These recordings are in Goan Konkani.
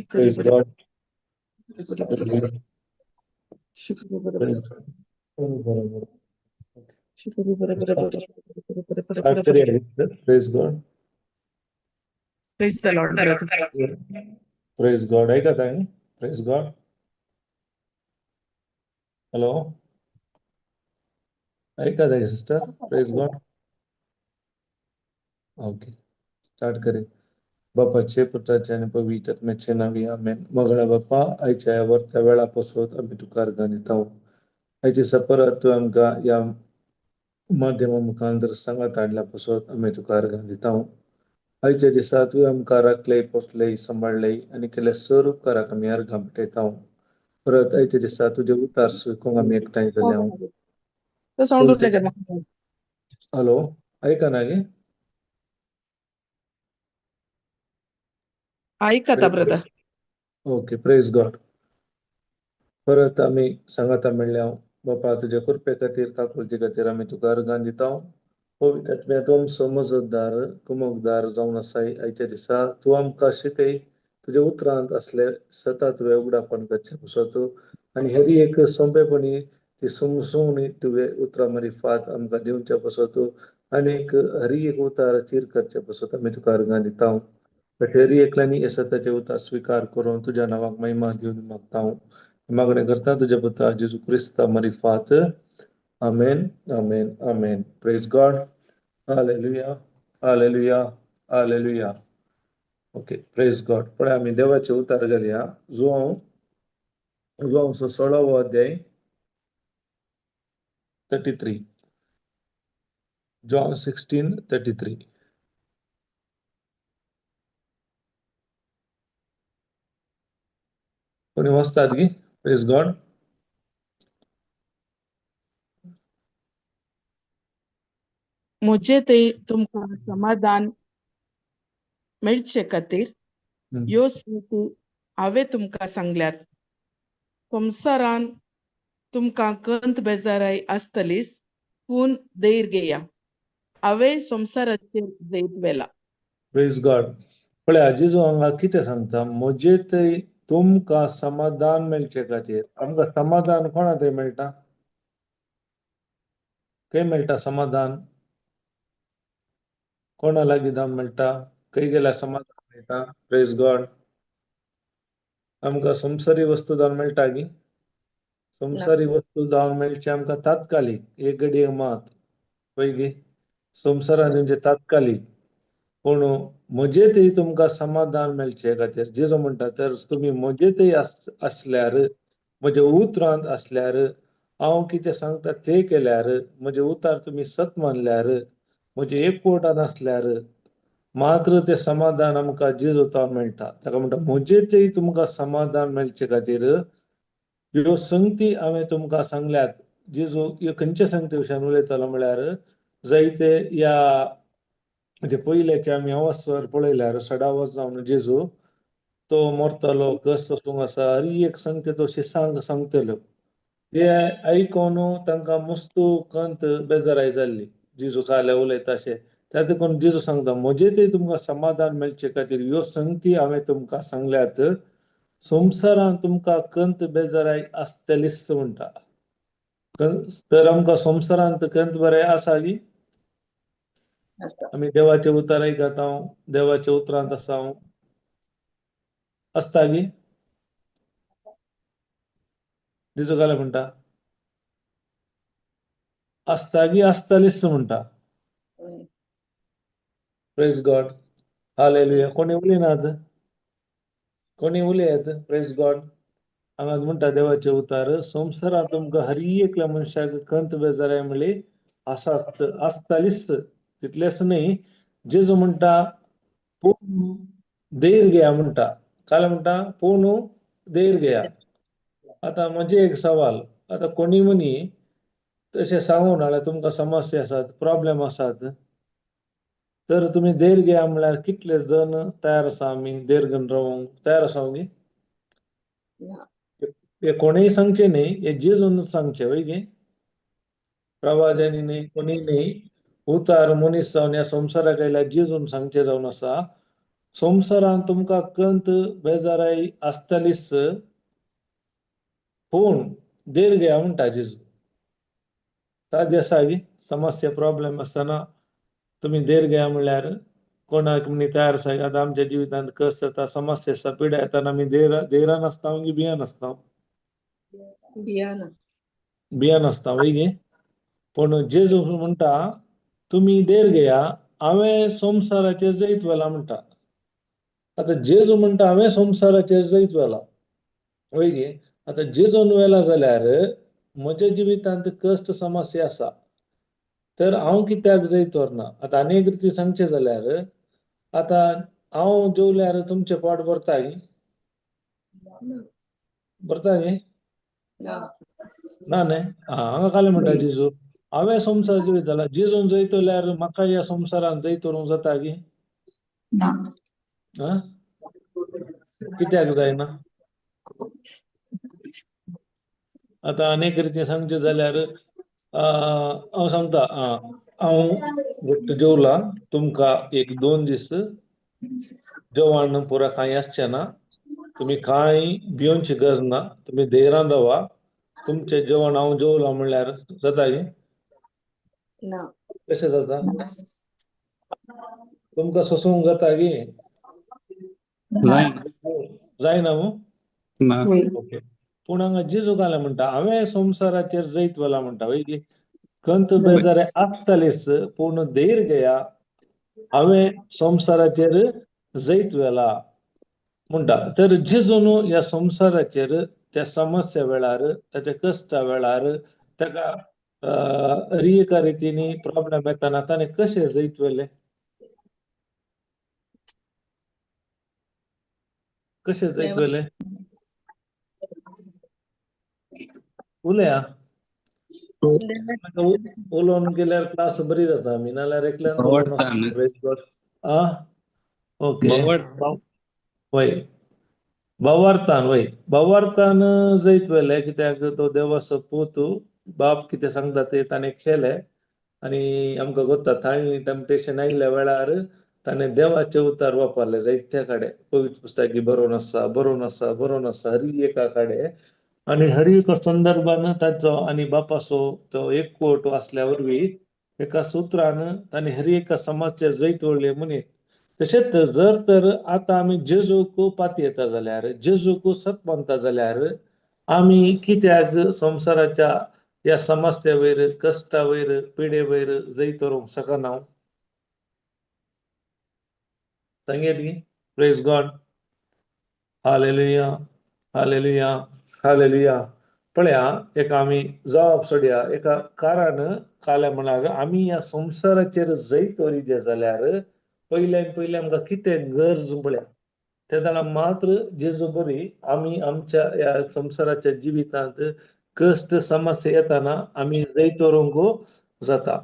Praise God. Start करूया. Praise God. Praise the Lord, brother. Praise God. ऐकत आहे? Praise God. Hello, ऐकत आहे sister? Praise God. Okay, start करे. बापाचे, पुत्राचे आणि पवित्र आत्म्याचे नावी, आमेन. मगळा बापा, आयच्या ह्या वरच्या वेळा पसरत आमी तुका अर्गां दिता. आयचे सपरात तूं आमकां ह्या माध्यमा मुखांतर सांगात हाडल्या पसत आमी तुका अर्गां दिता. आयच्या दिसा तुवें आमकां राखले, पोसले, सांबाळले आनी केल्ल्या सर उपकाराक आमी अर्गां भेटयता. परत आयच्या दिसा तुजे उतार शिकूंक आमी एकठांय जाले. तो साऊंड उठले का? हॅलो, ऐका ना गे? ऐकता brother. Okay, praise God. परत आमी सांगाता मेळ्ळ्या. बापा, तुज्या कृपे खातीर, काकुळटी खातीर आमी तुका अर्गां दिता. पवित्र आत्म्या, तूं आमचो मजतदार, कुमकदार जावन आसाय. आयच्या दिसा तूं आमकां शिकय. तुज्या उतरांत असले सता तुवें उगडापण करचें पसत आनी हरी एक सोंपेपणी ती समजवणी तुवें उतरां मारिफात आमकां दिवच्या पसत आनी एक हरी एक उतार थीर करचे पसत आमी तुका अर्गां दिता. हरी एकल्यांनी हे सत्याचे उतार स्विकार करून तुज्या नांवाक महिमा दिवन मागता. मागणें करता तुज्या पुता जेजू क्रिस्ता मारिफात. आमेन, आमेन, आमेन. Praise God. Hallelujah, hallelujah, hallelujah. Okay, praise God. पळय, आमी देवाचे उतार घालया. जुवांव, जुवांवचो 16वो अध्याय, 33. John 16:33. कोणी वाचतात की? Praise God. म्हजे ते तुमकां समाधान मेळचे खातीर ह्यो संगती हांवें तुमकां सांगल्यात. संवसारान तुमकां कंत बेजाराय आसतलीच, पूण धैर्य घेया, हांवें संवसाराचेर जैत व्हेला. प्रेज गॉड. पळय, जेजू हांगा कितें सांगता? म्हजे थंय तुमकां समाधान मेळचे खातीर. आमकां समाधान कोणा थंय मेळटा? खंय मेळटा समाधान? कोणा लागीं जावन मेळटा? खंय गेल्यार समाधान मेळटा? Praise God. आमकां संवसारी वस्तू जावन मेळटा गी? संवसारी वस्तू जावन मेळचे आमकां तात्कालीक, एक घडयेक मात पळय गी, संवसारान म्हणजे तात्कालीक. पूण म्हजे थंय तुमकां समाधान मेळचे खातीर जेजू म्हणटा, तर तुमी म्हजे थंय आसल्यार, म्हज्या उतरांत आसल्यार, हांव कितें सांगता तें केल्यार, म्हजें उतार तुमी सत मानल्यार, म्हजें एकवटान आसल्यार मात्र तें समाधान आमकां जेजू तावन मेळटा. ताका म्हणटा, म्हजे थंय तुमकां समाधान मेळचे खातीर ह्यो संगती हांवें तुमकां सांगल्यात. जेजू ह्यो खंयच्या संगती विशयान उलयतालो म्हळ्यार, जायते ह्या म्हणजे पयल्याचे आमी अवस्वर पळयल्यार सडावस जावन जेजू तो मरतलो, कस वचूंक आसा, हरी एक संगती तो शिसांक सांगतलो. ते आयकोन तांकां मस्तू कंत बेजाराय जाल्ली, जेजू काल्या उलयता अशें. त्या देखून जेजू सांगता, म्हजे ते तुमकां समाधान मेळचे खातीर ह्यो संगती हांवें तुमकां सांगल्यात. संवसारान तुमकां कंत बेजाराय आसतलीच म्हणटा. तर आमकां संवसारांत कंत बरें आसा गी? आसता. आमी देवाचे उतार आयकता, देवाच्या उतरांत आसा, आसता गी? जेजू काय म्हणटा? आसता गी? आसतलीच म्हणटा. Praise God. Hallelujah. कोणी उलयनात? कोणी उलयात. Praise God. हांगा म्हणटा देवाचे उतार, संवसारांत तुमकां हरी एकल्या मनशाक कंत बेजाराय म्हणली आसात, आसतालीच. तितलेंच न्हय, जेजू म्हणटा, पूण धैर्य घेया म्हणटा. काय म्हणटा? पूण धैर्य घेया. आतां म्हजें एक सवाल, आतां कोणी मनी तशें सांगू नाल्यार तुमकां समस्या आसात, प्रॉब्लेम आसात, तर तुमी देर घेया म्हणल्यार कितले जण तयार आसा? आमी देर घेवन रावंक तयार आसा गी? ना. हे कोणेय सांगचें न्ही, हे जेजूनच सांगचें, वय गे? प्रवाजांनी न्ही, कोणीय न्ही, उतार मनीस जावन ह्या संवसाराक आयल्या जेजून सांगचें जावन आसा, संवसारांत तुमकां कंत बेजाराय आसतलीच, पूण देर घेया म्हणटा जेजू. सादी आसा गी? समस्या प्रॉब्लेम आसतना तुमी देर घेया म्हणल्यार कोणाक म्हणी तयार आसा? आतां आमच्या जिवितांत कश्ट येता, समस्या आसता, पिडा येता, आमी देरान आसता की भियान आसता? भियान आस. भियान आसता, वय गे? पूण जेजू म्हणटा तुमी देर घेया, हांवें संवसाराचेर जैत व्हेला म्हणटा. आतां जेजू म्हणटा हांवें संवसाराचेर जैत व्हेला, वय गे? आतां जेजून व्हेला जाल्यार म्हज्या जिवितांत कश्ट समस्या आसा, तर हांव कित्याक जैत व्हरना? आतां आनी एक रिती सांगचें जाल्यार, आतां हांव जेवल्यार तुमचें पोट भरता गी? ना. भरता गी? ना. ना न्ही? आं, हांगा कालें म्हणटा जेजू, हांवें संवसार जैत जाला. जेजून जैत व्हेल्यार म्हाका ह्या संवसारान जैत व्हरूंक जाता गी? ना. आं, कित्याक जायना? आतां आनी एक रितीन सांगचें जाल्यार, हांव सांगता, हांव घट्ट जेवला, तुमकां एक 2 दीस जेवण पुरा कांय आसचें ना, तुमी कांय भियोनची गरज ना, तुमी धैर्यान रावा, तुमचें जेवण हांव जेवला म्हणल्यार जाता गी? ना. कशें जाता? तुमकां सोसूंक जाता गी? जायना मू? ना. ओके. पूण हांगा जेजू कालें म्हणटा हांवें संवसाराचेर जैत व्हेला म्हणटा, वय गी? कंत बेजारे आसतलेच, पूण धैर्य घेया, हांवें संवसाराचेर जैत व्हेला म्हणटा. तर जेजून ह्या संवसाराचेर त्या समस्या वेळार, ताच्या कश्टा वेळार, ताका एका रितीनी प्रॉब्लेम येताना ताणें कशें जैत व्हेलें? कशें जैत व्हेलें? उलया. उलोवन गेल्यार क्लास बरी जाता आमी, नाल्यार एकल्यान. आं, ओके. वय, भावार्थान, वय, भावार्थान जैत व्हेलें कित्याक तो देवाचो पूत, बाप कितें सांगता तें ताणें केलें. आनी आमकां गोत्ता ताणी टेम्पटेशन आयिल्ल्या वेळार ताणें देवाचे उतार वापरले जायत्या कडेन, पवित्र पुस्तकी बरोवन आसा, बरोवन आसा, बरोवन आसा हरी एका कडेन. आनी हर एका संदर्भान ताचो आनी बापाचो तो एकवट आसल्या वरवीं एका सुत्रान ताणें हर एका समाजचेर जैत व्हरलें म्हणी. तशेंच जर तर आतां आमी जेजूक पातयेता जाल्यार, जेजूक सत मानता जाल्यार, आमी कित्याक संवसाराच्या ह्या समस्या वयर, कश्टा वयर, पिडे वयर जैत व्हरूंक शकना? सांगयेत गी? Praise God, hallelujah, hallelujah, hallelujah. पळया, एका आमी जबाब सोडया. एका कारण काल्या म्हळ्यार आमी ह्या संवसाराचेर जैत व्हरीत जाल्यार पयल्यान पयलीं आमकां कितें गरज पळया, ते जाणा मात्र जेजू बरी आमी आमच्या ह्या संवसाराच्या जिवितांत कश्ट समस्या येताना आमी जैत व्हरूंक जाता.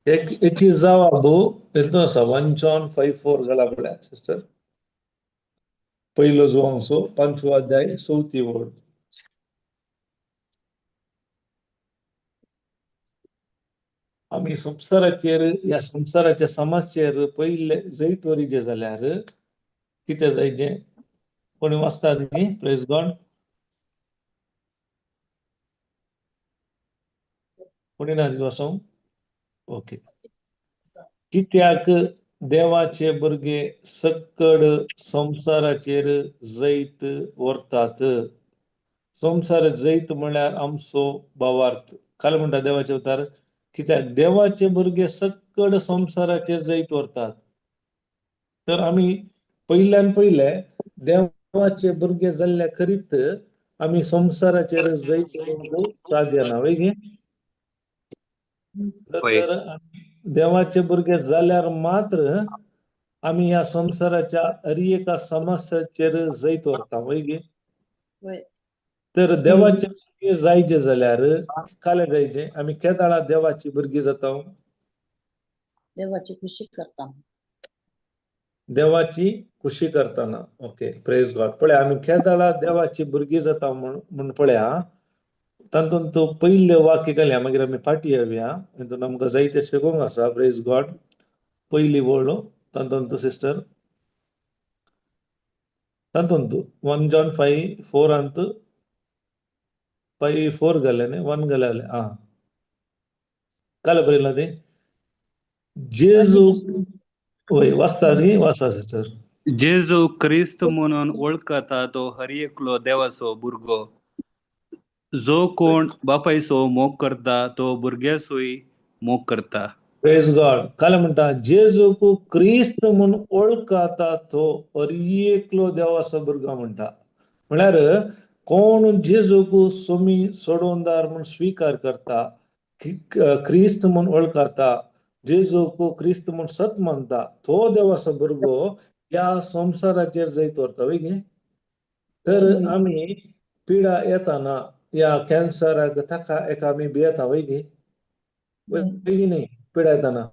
एक हेची जबाब हेतून आसा, 1 John 5:4 घाला पळया सिस्टर, पयलो जुवांसो 5वो अध्याय 4थी ओळ. आमी संवसाराचेर, ह्या संवसाराच्या समस्येर पयले जैत व्हरीजे जाल्यार कितें जायचें? कोणी वाचतात न्ही? प्रेज गॉड. कोणी ना वाचोंक? ओके. कित्याक देवाचे भुरगे सक्कड संवसाराचेर जैत व्हरतात. संवसार जैत म्हळ्यार आमचो भावार्थ. काल म्हणटा देवाचे अवतार, कित्याक देवाचे भुरगे सक्कड संवसाराचेर जैत व्हरतात. तर आमी पयल्यान पयले देवाचे भुरगे जाल्ल्या खरीत आमी संवसाराचेर जैत व्हरूंक साध्य ना, वय गे? तर देवाचे भुरगे जाल्यार मात्र आमी ह्या संवसाराच्या हर एका समस्याचेर जैत व्हरता, वय गे? वय. तर देवाचे भुरगे जायचे जाल्यार काले जायचे आमी केदाळा देवाची भुरगीं जाता? देवाची खुशी करता. देवाची खुशी करतना. ओके, प्रेज गॉड. पळय आमी केदाळा देवाची भुरगीं जाता म्हूण म्हूण पळया तातूंत पयलें वाक्य घालया, मागीर आमी फाटीं येवया. हितून आमकां जायते शिकोवंक आसा. प्रेज गॉड. पयली वळ तातूंत सिस्टर, तातूंत 1 जॉन 5:4 अंत 5:4 घाले न्ही, 1 घाले. आं, काल बरयलां तें जेजू. वय, वाचता न्ही? वाचा सिस्टर. जेजू क्रिस्त म्हणून वळखता तो हर एकलो देवाचो भुरगो. जो कोण बापायचो मोग करता तो भुरग्याचोय मोग करता. प्रेज गॉड. काल म्हणटा जेजूक क्रिस्त म्हूण वळखता तो हर एकलो देवाचो भुरगो म्हणटा. म्हळ्यार कोण जेजूक सोमी सोडोवंदार म्हूण स्विकार करता, क्रिस्त म्हूण वळखता, जेजूक क्रिस्त म्हूण सत मानता, तो देवाचो भुरगो ह्या संवसाराचेर जैत व्हरता. वय गे? तर आमी पिडा येताना ह्या कॅन्सराक ताका एका आमी भियेता. वय गे? वय गी न्ही? पिडा येताना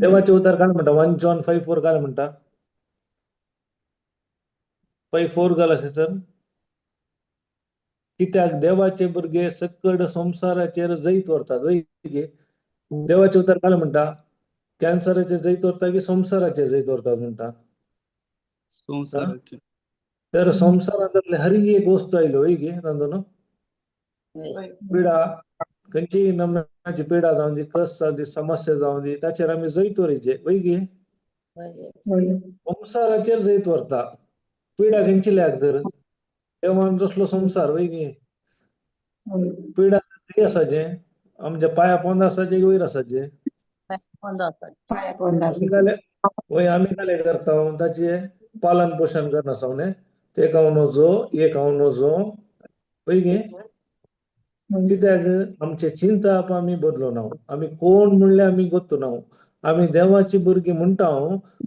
देवाचे उतार काय म्हणटा? 1 जॉन 5:4 काय म्हणटा? 5:4 घाला सिस्टर. कित्याक देवाचे भुरगे सकड संवसाराचेर जैत व्हरतात. वय गे? देवाचे उतर काय म्हणटा? कॅन्सराचेर जैत व्हरता की संवसाराचेर जैत व्हरतात म्हणटा? संवसाराचे. तर संवसारांतले हर एक वस्तू आयल्यो. वय गे तातूंत? पिडा, खंयचीय नमुन्याची पिडा जावं दी, कस जावं दी, समस्या जावं दी, ताचेर आमी जैत व्हरचे. वय गे? संवसाराचेर जैत व्हरता. पिडा खंयची ल्याक तर देवान जसलो संवसार. वय गे? पिडा खंय आसाचे? आमच्या पांया पोंदा आसाचे की वयर आसाचे? वय, आमी काले करता ताचे पालन पोशण करना न्ही, ते खावं नजो, हे खावं नजो. वय गे? कित्याक आमचे चिंताप आमी बदलो ना. आमी कोण म्हणल्यार आमी गोत्तू ना. आमी देवाची भुरगीं म्हणटा,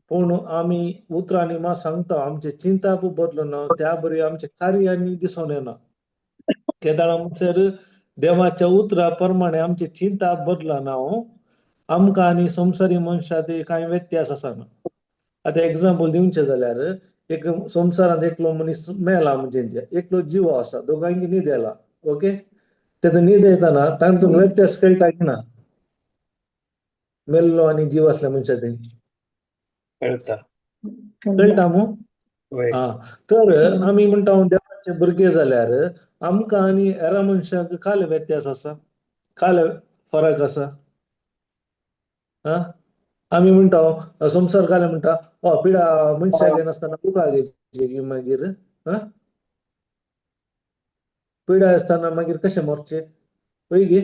पूण आमी उतरांनी मात सांगता, आमचे चिंताप बदलो ना. त्या बरी आमचे कार्यांनी दिसून येना. केदाळा म्हणसर देवाच्या उतरा प्रमाणे आमचे चिंताप बदलना, आमकां आनी संवसारी मनशां ते कांय व्यत्यास आसना. आतां एग्जाम्पल दिवचें जाल्यार एक संवसारांत एकलो मनीस मेला, म्हणजे एकलो जिवो आसा, दोगांयकी न्हीद येला. ओके, तेन्ना न्हीद येताना तांतूंत व्यत्यास कळटा की ना मेल्लो आनी जीव आसल्या मनशा ते? कळटा. कळटा मू? आं, तर आमी म्हणटा देवाचे भुरगे जाल्यार आमकां आनी हेरा मनशांक काल व्यत्यास आसा, काल फरक आसा. आं, आमी म्हणटा संवसार काल म्हणटा पिडा मनशाक येनासतना तुका घेवची की मागीर आं पिडा आसतना मागीर कशें मरचें? वय गे?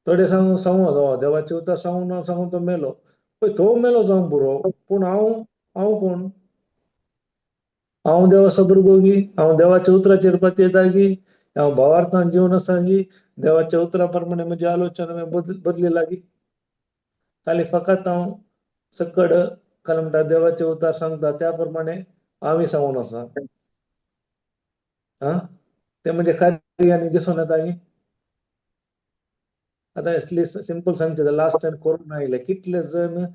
थोडे सांगू सांगू देवाचें उतर सांगू ना सांगू तो मेलो. पळय तो मेलो जावंक पुरो, पूण हांव हांव कोण? हांव देवाचो भुरगो गी? हांव देवाच्या उतराचेर पातयेता गी? हांव भावार्थान जीवन आसा गी? देवाच्या उतरा प्रमाणे म्हजी आलोचना बदली लागी? खाली फकत हांव सकड काल म्हणटा देवाचें उतर सांगता त्या प्रमाणे आमी सांगून आसा. आं, तें म्हणजे कार्य दिसून येता गी? आतां असली सिंपल सांगचें जाल्यार लास्ट टायम कोरोना आयले कितले जण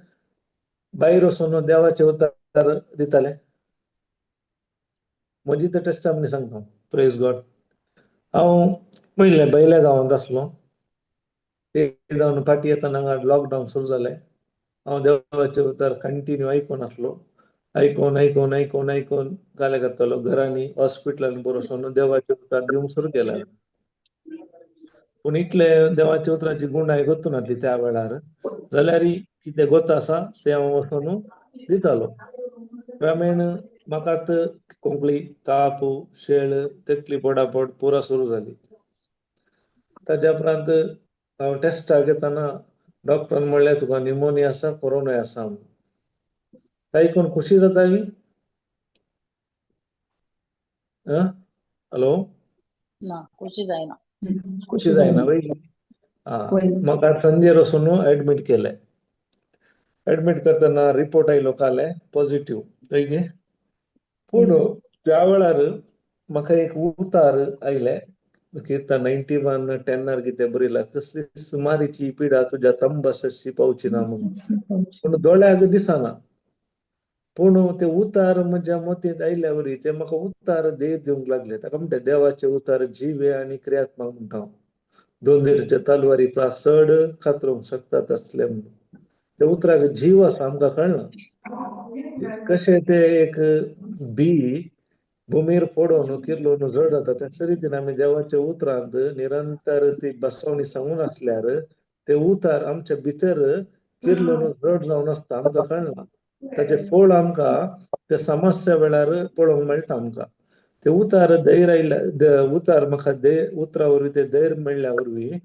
भायर वचून देवाचे उतर दिताले. म्हजी तर टेस्टमनी सांगता. प्रेज गॉड. हांव पयलें भायल्या गांवांत आसलो, ते जावन फाटीं येतना हांगा लॉकडावन सुरू जालें. हांव देवाचें उतर कंटिन्यू आयकून आसलो. आयकून आयकून आयकून आयकून काले करतालो घरांनी हॉस्पिटलांनी बरोवन देवाचें उतर दिवंक सुरू केलें. पूण इतले देवाच्या उतराची गुणाय गोत्तू नासली त्या वेळार, जाल्यार कितें गोत आसा तें हांव वचून दितालो. क्रमेण म्हाका आतां खोंकली, ताप, शेळ, तकली पडापड पुरा सुरू जाली. ताज्या उपरांत हांव टेस्टाक येताना डॉक्टरान म्हणलें तुका निमोनिया आसा, कोरोना आसा म्हणून. आयकून खुशी जाता की? हॅलो? ना, खुशी जायना. खुशी जायना वय? आं, म्हाका संजेर वचून एडमीट केलें. एडमीट करतना रिपोर्ट आयलो काले पॉझिटिव्ह. वय गे? पूण त्या वेळार म्हाका एक उतार आयलें, किर्तन 91:10 कितें बरयलां, कसली सुमारीची पिडा तुज्या तंबाशी पावची ना म्हणून. पूण दोळ्याक दिसना, पूण ते उतार म्हज्या मतींत आयल्या वरी ते म्हाका उतार धैर्य दिवंक लागले. ताका म्हणटा देवाचे उतार जिवे आनी क्रियात्मक म्हणटा हांव. दोन देराच्या तलवारी प्रास चड कातरूंक शकतात असले म्हणून. त्या उतराक जीव आसा आमकां कळना कशें ते एक बी भुमीर पडोवन किर्लोवन जड जाता, त्याच रितीन आमी देवाच्या उतरांत निरंतर ती बसवणी सांगून आसल्यार ते उतार आमच्या भितर किर्लोवन जड जावन आसता, आमकां कळना. ताचे फळ आमकां त्या समस्या वेळार पळोवंक मेळटा आमकां. ते उतार धैर्य आयल्या, उतार म्हाका उतरा वरवीं ते धैर्य मेळ्ळ्या वरवीं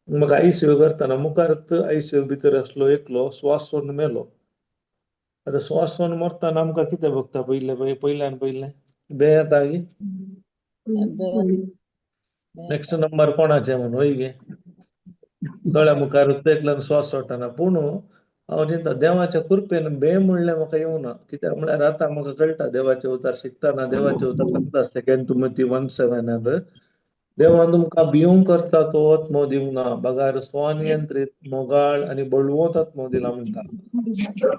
म्हाका आयसीयू करतना मुखार आयसीयू भितर आसलो एकलो श्वास सोडून मेलो. आतां श्वास सोडून मरतना आमकां कितें भोगता पयलें पयल्यान पयलें बे येता की नेक्स्ट नंबर कोणाचे म्हणून वय गे दोळ्या मुखार एकल्यान श्वास सोडटना. पूण हांव चिंता देवाच्या कृपेन बे म्हणलें म्हाका येवना, कित्याक म्हळ्यार आतां म्हाका कळटा देवाचे उतार शिकतना देवाचे उतार सांगता सेकंड तुमती 1:7 देवान तुमकां भिवंक करता तो आत्मो दिवंक ना, बगार स्वनियंत्रीत मोगाळ आनी बळवंत आत्मो दिला म्हणटा.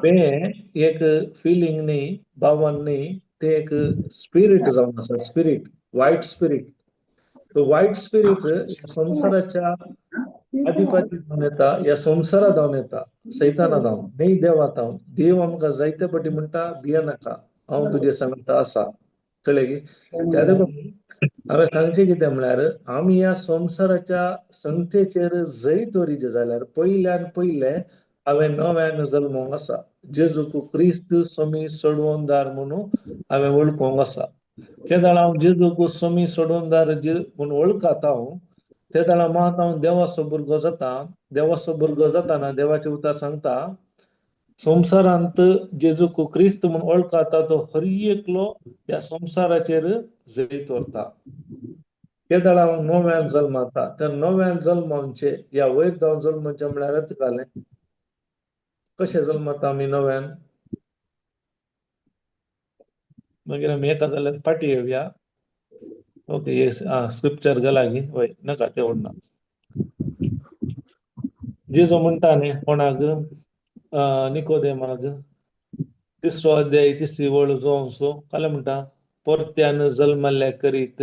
बे एक फिलींग न्ही, भावन न्ही, ते एक स्पिरीट जावन आसा, स्पिरीट, वायट स्पिरीट. तो वायट स्पिरीट संवसाराच्या अधिपती जावन येता, ह्या संवसारा जावन येता, सैताना जावन न्ही देवा जावन. देव आमकां जायते पटी म्हणटा भियेनाका, हांव तुजे सांगता आसा. कळ्ळें की? त्या देखून हांवें सांगचें कितें म्हळ्यार आमी ह्या संवसाराच्या संगतेचेर जैत वरीचें जाल्यार पयल्यान पयलें हांवें नव्यान जल्मोंक आसा, जेजूक क्रिस्त समी सोडवणदार म्हणून हांवें वळखूंक आसा. केदळ हांव जेजूक समी सोडवणदार म्हूण वळखता हांव, तेदळा मात हांव देवाचो भुरगो जाता. देवाचो भुरगो जाताना देवाचें उतर सांगता संवसारांत जेजूक क्रिस्त म्हूण वळखता तो हर एकलो ह्या संवसाराचेर जैत व्हरता. केदळा हांव नव्यान जल्माता, त्या नव्यान जल्मांचे ह्या वयर जावन जल्माचें म्हळ्यार अर्थ घालें कशें जल्मता आमी नव्यान. मागीर आमी एका जाल्यार फाटीं येवया. ओके, येस, आं स्क्रिप्चर घाला की वय नाका तें व्हडना. जेजू म्हणटा न्ही कोणाक, निकोदेमाक, तिसरो अध्याय तिसरी वळ जो कालें म्हणटा, परत्यान जल्मल्ल्या करीत,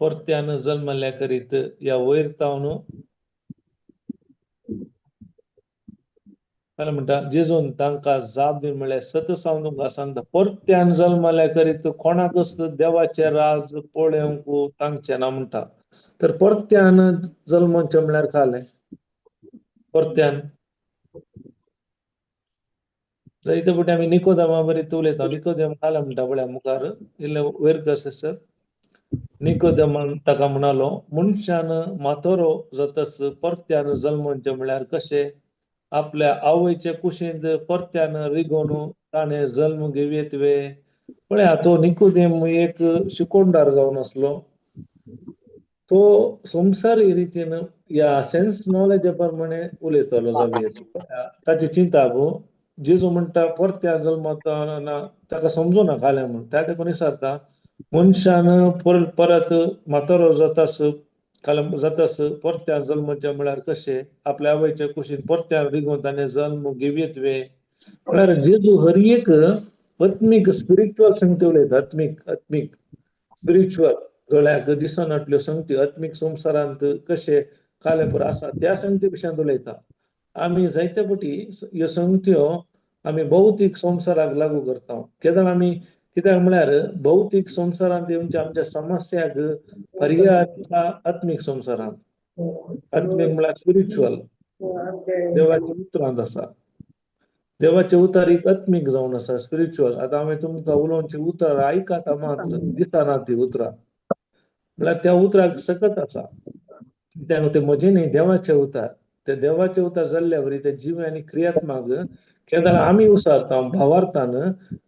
परत्यान जल्मल्ल्या करीत ह्या वयर तावन कालें म्हणटा जेजून तांकां जाप दिवन म्हणल्यार सत सावन तुमकां सांगता परत्यान जल्मल्ल्या करीत कोणाकच देवाचें राज पळोवंक तांचें ना म्हणटा. तर परत्यान जल्मचें म्हळ्यार कालें परत्यान जायते फावटी आमी निकोदेमा बरी उलयता. निकोदेम कालें म्हणटा पळया मुखार इल्लें वयर कर सिस्टर. निकोदेमान ताका म्हणालो मनशान म्हातारो जातच परत्यान जल्मचें म्हळ्यार कशें? आपल्या आवयचे कुशींत परत्यान रिगोवन ताणें जल्म घेवयेत वे? पळया तो निकोदेम एक शिकोणदार जावन आसलो, तो संवसारी रितीन ह्या सेन्स नॉलेजा प्रमाणे उलयतालो जावं. ताची चिंता गो जेजू म्हणटा परत्या जल्मता ताका समजुना घालें म्हूण. त्या देखून विचारता मनशान परत म्हातारो जातास जातास परत्यान जल्मचें म्हळ्यार कशें? आपल्या आवयच्या कुशीन परत्यान रिगोवन ताणें जल्म घेवयेत वे? म्हळ्यार जेजू हर एक आत्मीक स्पिरिच्युअल संगती उलयता. आत्मीक, आत्मीक स्पिरिच्युअल दोळ्याक दिसनातल्यो संगती आत्मीक संवसारांत कशें कालें आसा त्या संगती विशयांत उलयता. आमी जायते फावटी ह्यो संगत्यो आमी भौतीक संवसाराक लागू करता. केदळ आमी कित्याक म्हळ्यार भौतीक संवसारांत येवच्या आमच्या समस्याक पर्याय आसा आत्मीक संवसारांत. आत्मीक म्हळ्यार स्पिरिच्युअल, देवाच्या उतरांत आसा. देवाचे उतर एक आत्मीक जावन आसा, स्पिरिच्युअल. आतां हांवें तुमकां उलोवचीं उतरां आयकता मात्र दिसना ती उतरां, म्हळ्यार त्या उतराक सकत आसा. कित्याक ते म्हजें न्ही देवाचें उतर. ते देवाचें उतर जाल्ल्या वरी ते जीव आनी क्रियात्मक केदळ आमी उसारता भावार्थान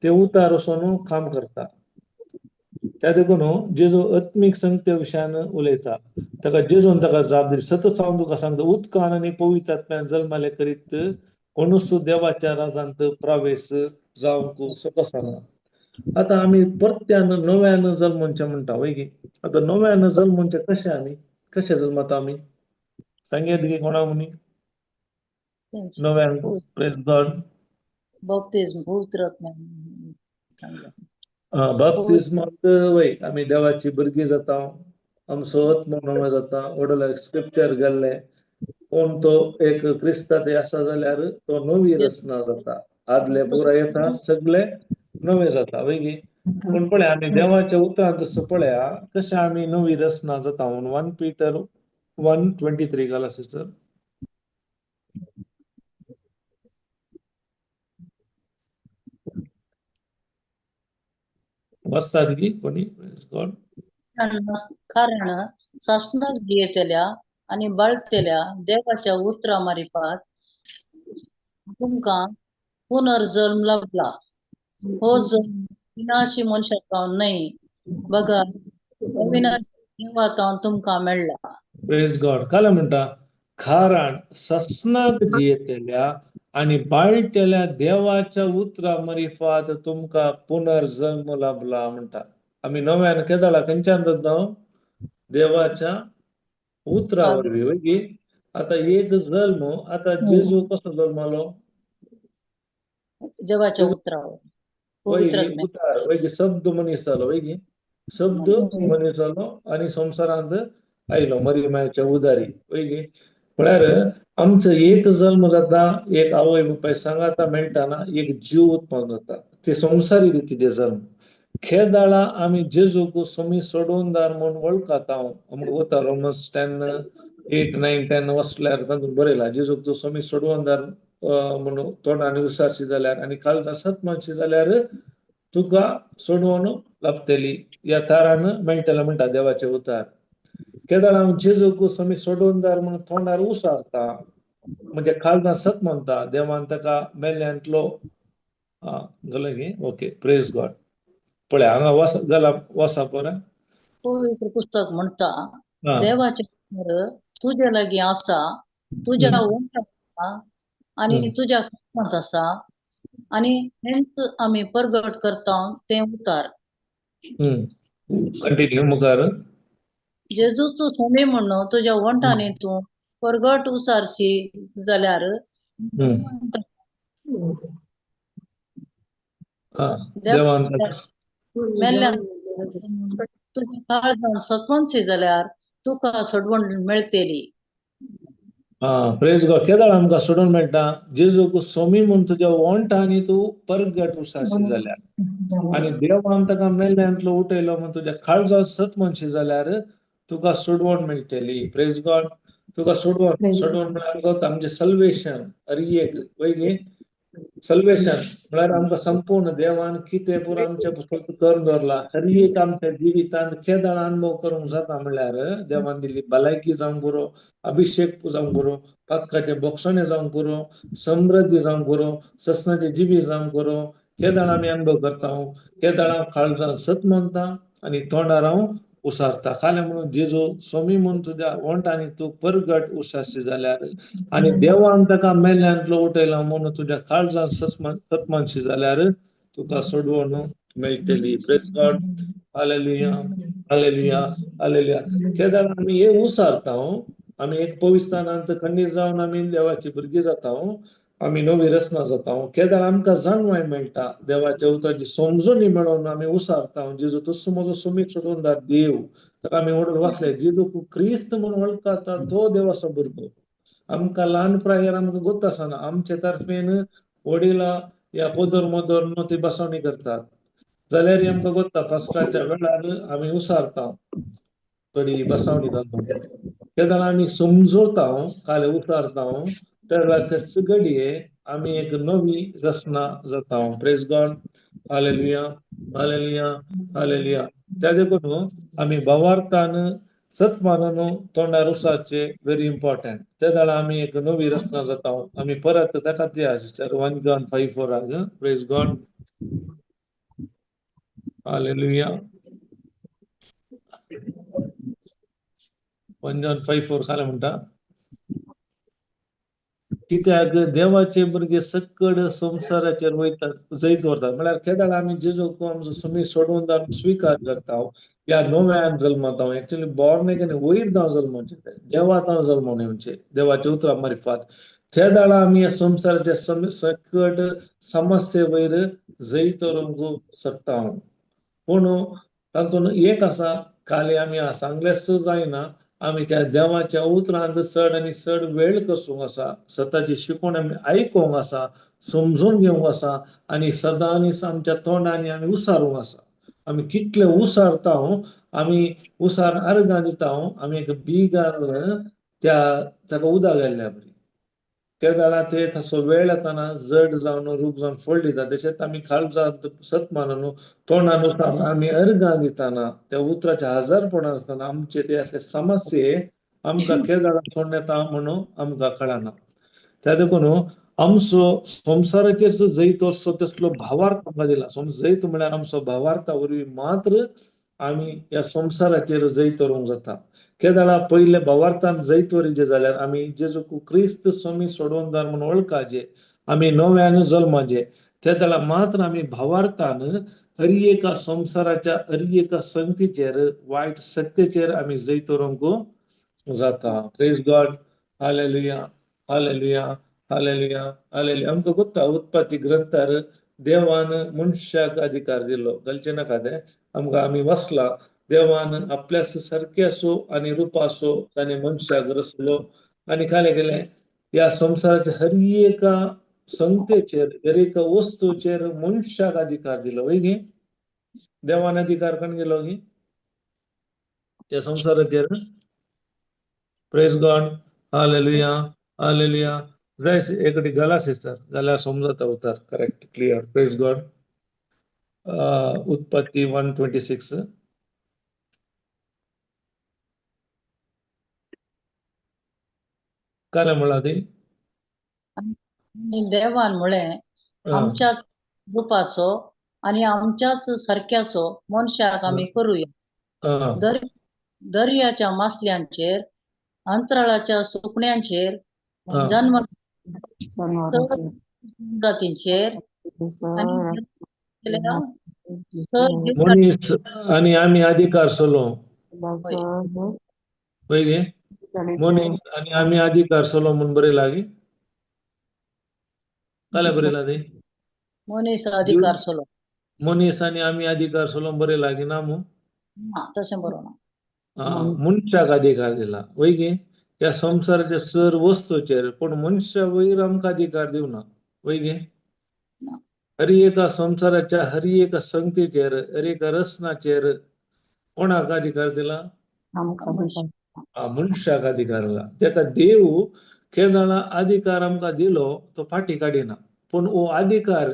ते उतार वचून काम करता. त्या देखून जेजू आत्मीक संगते विशयान उलयता. ताका जेजून ताका जाप दिली सतत हांव तुका सांगता उदकान आनी पवित्र आत्म्यान जल्माले करीत कोणूच देवाच्या राजांत प्रवेश जावंक शकना. आतां आमी परत्यान नव्यान जल्मचे म्हणटा वय की. आतां नव्यान जल्मचे कशें, आमी कशें जल्मता आमी सांगयत की कोणा मुनी नव्यान? प्रेज गॉड. बाप्तिज्म, पवित्र आत्म्यान. बाप्तिस्मात वय आमी देवाची भुरगीं जाता, आमचो आत्मो नवो जाता. वडले स्क्रिप्चर गेल्ले, कोण तो एक क्रिस्ता ते आसा जाल्यार तो नवी रचना जाता, आदले पुरा येता सगळे नवे जाता वय की. पूण पळय आमी देवाच्या उतरान तसो पळया कशें आमी नवी रचना जाता म्हणून. 1 पीटर 1:23 घाला सिस्टर. वाचतात की कोणी? गॉड. कारण सासणाक जियेतल्या आनी बाळतेल्या देवाच्या उतरा मारिफात तुमकां पुनर्जल्म लाभला. हो जल्म विनाशी मनशां न्हय, बगर अविनाशी देवातावन तुमकां मेळ्ळा. प्रेज गॉड. काल म्हणटा, कारण ससनाक जियेतल्या आनी बाळटेल्या देवाच्या उतरा मरिफात तुमकां पुनर्जल्म लाभला म्हणटा. आमी नव्यान केदळा खंयच्यान जाता? देवाच्या उतरा वरवीं वय की. आतां एक जल्म, आतां जेजू कसो जल्मलो? देवाच्या उतरावर, पवित्र वय उतार वय की, शब्द मनीस जालो वय की, शब्द मनीस जालो आनी संवसारांत आयलो मरी मायच्या उदारी वय की. म्हळ्यार आमचो एक जल्म जाता, एक आवय बापाय सांगाता मेळटाना एक जीव उत्पन्न जाता, ते संवसारी रितीचे जल्म. खेदाळा आमी जेजूक सोमी सोडोवनदार म्हूण वळखता. आमकां वता रोमन्स 10:8, 9, 10 वसल्यार तातूंत बरयला, जेजूक तूं सोमी सोडवणदार म्हणून तोंडान विसारशी जाल्यार आनी काळजान सत मानशी जाल्यार तुका सोडवण लाभतली, ह्या तारान मेळटलें म्हणटा देवाचें उतार. केदाळा हांव जेजूक सोमी सोडवणदार म्हणून तोंडार उसारता, म्हणजे काळजान सत मानता, देवान ताका मेल्ल्यांतलो जालें की. Okay, praise God. पळय हांगा वस जाला, वसा पळय. पवित्र पुस्तक म्हणटा, देवाचें उतर तुज्या लागीं आसा, तुज्या वंठार आसा आनी तुज्या कानांत आसा, आनी हेंच आमी परगट करता तें उतार. कंटिन्यू मुखार. जेजूचो स्वामी म्हणून तुज्या वंठांनी तूं परगट उसारशी जाल्यार देवान मेल्ल्यान तुज्या काळजान सतवंशी जाल्यार तुका सोडवण मेळटली. प्रेज गॉड. केदाळ आमकां सोडून मेळटा? जेजूक सोमी म्हूण तुज्या वंठांनी तूं परगट उसारशी जाल्यार आनी देवान ताका मेल्ल्यांतलो उठयलो म्हूण तुज्या काळजान सत मानशी जाल्यार तुका सोडवण मेळटली. प्रेज गॉड. तुका सोडवण, सोडवण म्हळ्यार आमचें सल्वेशन, अरे एक वय न्ही, सल्वेशन म्हळ्यार आमकां संपूर्ण देवान कितें पुरो आमचें करून दवरला. हर एक आमच्या जिवितांत केदाळ अनुभव करूंक जाता म्हळ्यार देवान दिल्ली भलायकी जावंक पुरो, अभिशेक जावंक पुरो, पातकाचे बोगसणे जावंक पुरो, समृद्धी जावंक पुरो, ससनाचे जिवीत जावंक पुरो. केदाळ आमी अनुभव करता, केदाळ हांव काळजान सत मानता आनी तोंडार हांव उसारता. खालें म्हणून जेजू स्वामी म्हूण तुज्या वंठांनी तूं परगट उसारशी जाल्यार आनी देवान ताका मेल्ल्यांतलो उठयला म्हणून तुज्या काळजान सतमानशी जाल्यार तुका सोडवण मेळटली. Praise God. Hallelujah, hallelujah, hallelujah. केदाळ आमी हे उसारता, आमी एक पविस्थानांत खंडीत जावन आमी देवाची भुरगीं जाता, आमी नवी रचना जाता. केदाळ आमकां जाणवाय मेळटा, देवाच्या उतराची समजणी मेळोवन आमी उसारता, जेजू तूं म्हजो सोमीत सोडवणदार देव. ताका आमी व्हडून वाचले, जेजू क्रिस्त म्हणून वळखता तो देवाचो भुरगो. आमकां ल्हान प्रायार आमकां गोत आसना, आमचे तर्फेन वडिलां या पोदर मोदर न्हू ती बसवणी करतात जाल्यार आमकां गोत्ता पास्काच्या वेळार आमी उसारता थोडी बसवणी जाता. तेन्ना आमी समजता, काल उसारता, त्या वेळार तेच घडये आमी एक नवी रचना जाता. Praise God. Hallelujah, hallelujah, hallelujah. त्या देखून आमी भावार्थान सत मानून तोंडार उसाचे व्हेरी इम्पॉर्टंट. त्या वेळार आमी एक नवी रचना जाता. आमी परत ताका ती sister 1 John 5:4. Praise God. Hallelujah. 1 John 5:4 खालें म्हणटा. कित्याक देवाचे भुरगे सकड संवसाराचेर वयता, जैत व्हरतात. म्हळ्यार केदाळ आमी जेजूक आमचो सुमी सोडून आमी स्विकार करता, ह्या नव्यान जल्मता. एक्चुअली बॉर्न अगेन वयर जावन जल्मचे, देवाक जल्मोन येवचे, देवाच्या उतरा मारिफात. त्या दाळा आमी ह्या संवसाराच्या सकट समस्ये वयर जैत व्हरूंक शकता. पूण तातूंत एक आसा, खाली आमी सांगल्याच जायना, आमी त्या देवाच्या उतरांत चड आनी चड वेळ कसूंक आसा, सताची शिकवण आमी आयकोंक आसा, समजून घेवंक आसा आनी सदां आनी आमच्या तोंडांनी आमी उसारूंक आसा. आमी कितले उसारता, आमी उसार अर्गां दिता, आमी एक बी घालून त्या ताका उदक घाल्ल्या बरी. त्या वेळार ते तसो वेळ येताना जड जावन रूप जावन फळ दिता. तशेंच आमी काळजांत सत मानून तोंडान उतारून आमी अर्गां दिताना त्या उतराच्या हजारपणान आसतना आमचे ते असले समस्ये आमकां केदाळा सोडून येता म्हणून आमकां कळना. त्या देखून आमचो संवसाराचेर जैत असो तसलो भावार्थ आमकां दिला. जैत म्हळ्यार आमचो भावार्था वरवीं मात्र आमी ह्या संवसाराचेर जैत व्हरूंक जाता. केदाळा पयले भावार्थान जैत वरीचे जाल्यार आमी जेजू क्रिस्त स्वामी सोडवणदार म्हणून वळखाचे, आमी नव्यान जल्माचे. त्या वेळार मात्र आमी भावार्थान हर एका संवसाराच्या हर एका संगतीचेर वायट शक्तीचेर आमी जैत व्हरूंक जाता. Praise God. Hallelujah, hallelujah, hallelujah, hallelujah. आमकां गोत्ता उत्पत्ती ग्रंथार देवान मनशाक अधिकार दिलो, घालचें नाका तें आमकां. आमी वसला देवान आपल्या सारके असो आनी रुपासो ताणें मनशाक रचलो आनी खालें गेलें ह्या संवसाराच्या हर एका संगतेचेर हर एका वस्तूचेर मनशाक अधिकार दिलो. वय गी देवान अधिकार कोण दिलो गी ह्या संवसाराचेर? Praise God. Hallelujah, hallelujah. जाय एकटी घाला सिस्टर, जाल्यार समजता उतर करेक्ट क्लियर. Praise God. उत्पत्ती 1:26. काय म्हणला ती? आनी देवान म्हळें, आमच्या रुपाचो आनी आमच्याच सारक्याचो मनशाक आमी करुया. दर्याच्या मासल्यांचेर, अंतराळाच्या सुकण्यांचेर, जनावर जातींचेर आनी मनीस आनी आमी अधिकार सोलो. वय गे मनीस आनी आमी अधिकार सोलो म्हूण बरयला गी? काय बरयला ती? मनीस अधिकार सोलो. मनीस आनी आमी अधिकार सोलो बरयला गी ना मू? तशें बरोवना. मनशाक अधिकार दिला वय गे ह्या संवसाराच्या सर वस्तूचेर, पूण मनशा वयर आमकां अधिकार दिवना. वय गे हर एका संवसाराच्या हर एका संगतीचेर हर एका रचनाचेर कोणाक अधिकार दिला? मनशाक अधिकार दिला. तेका देव केन्ना अधिकार आमकां दिलो तो फाटी काडिना, पूण हो अधिकार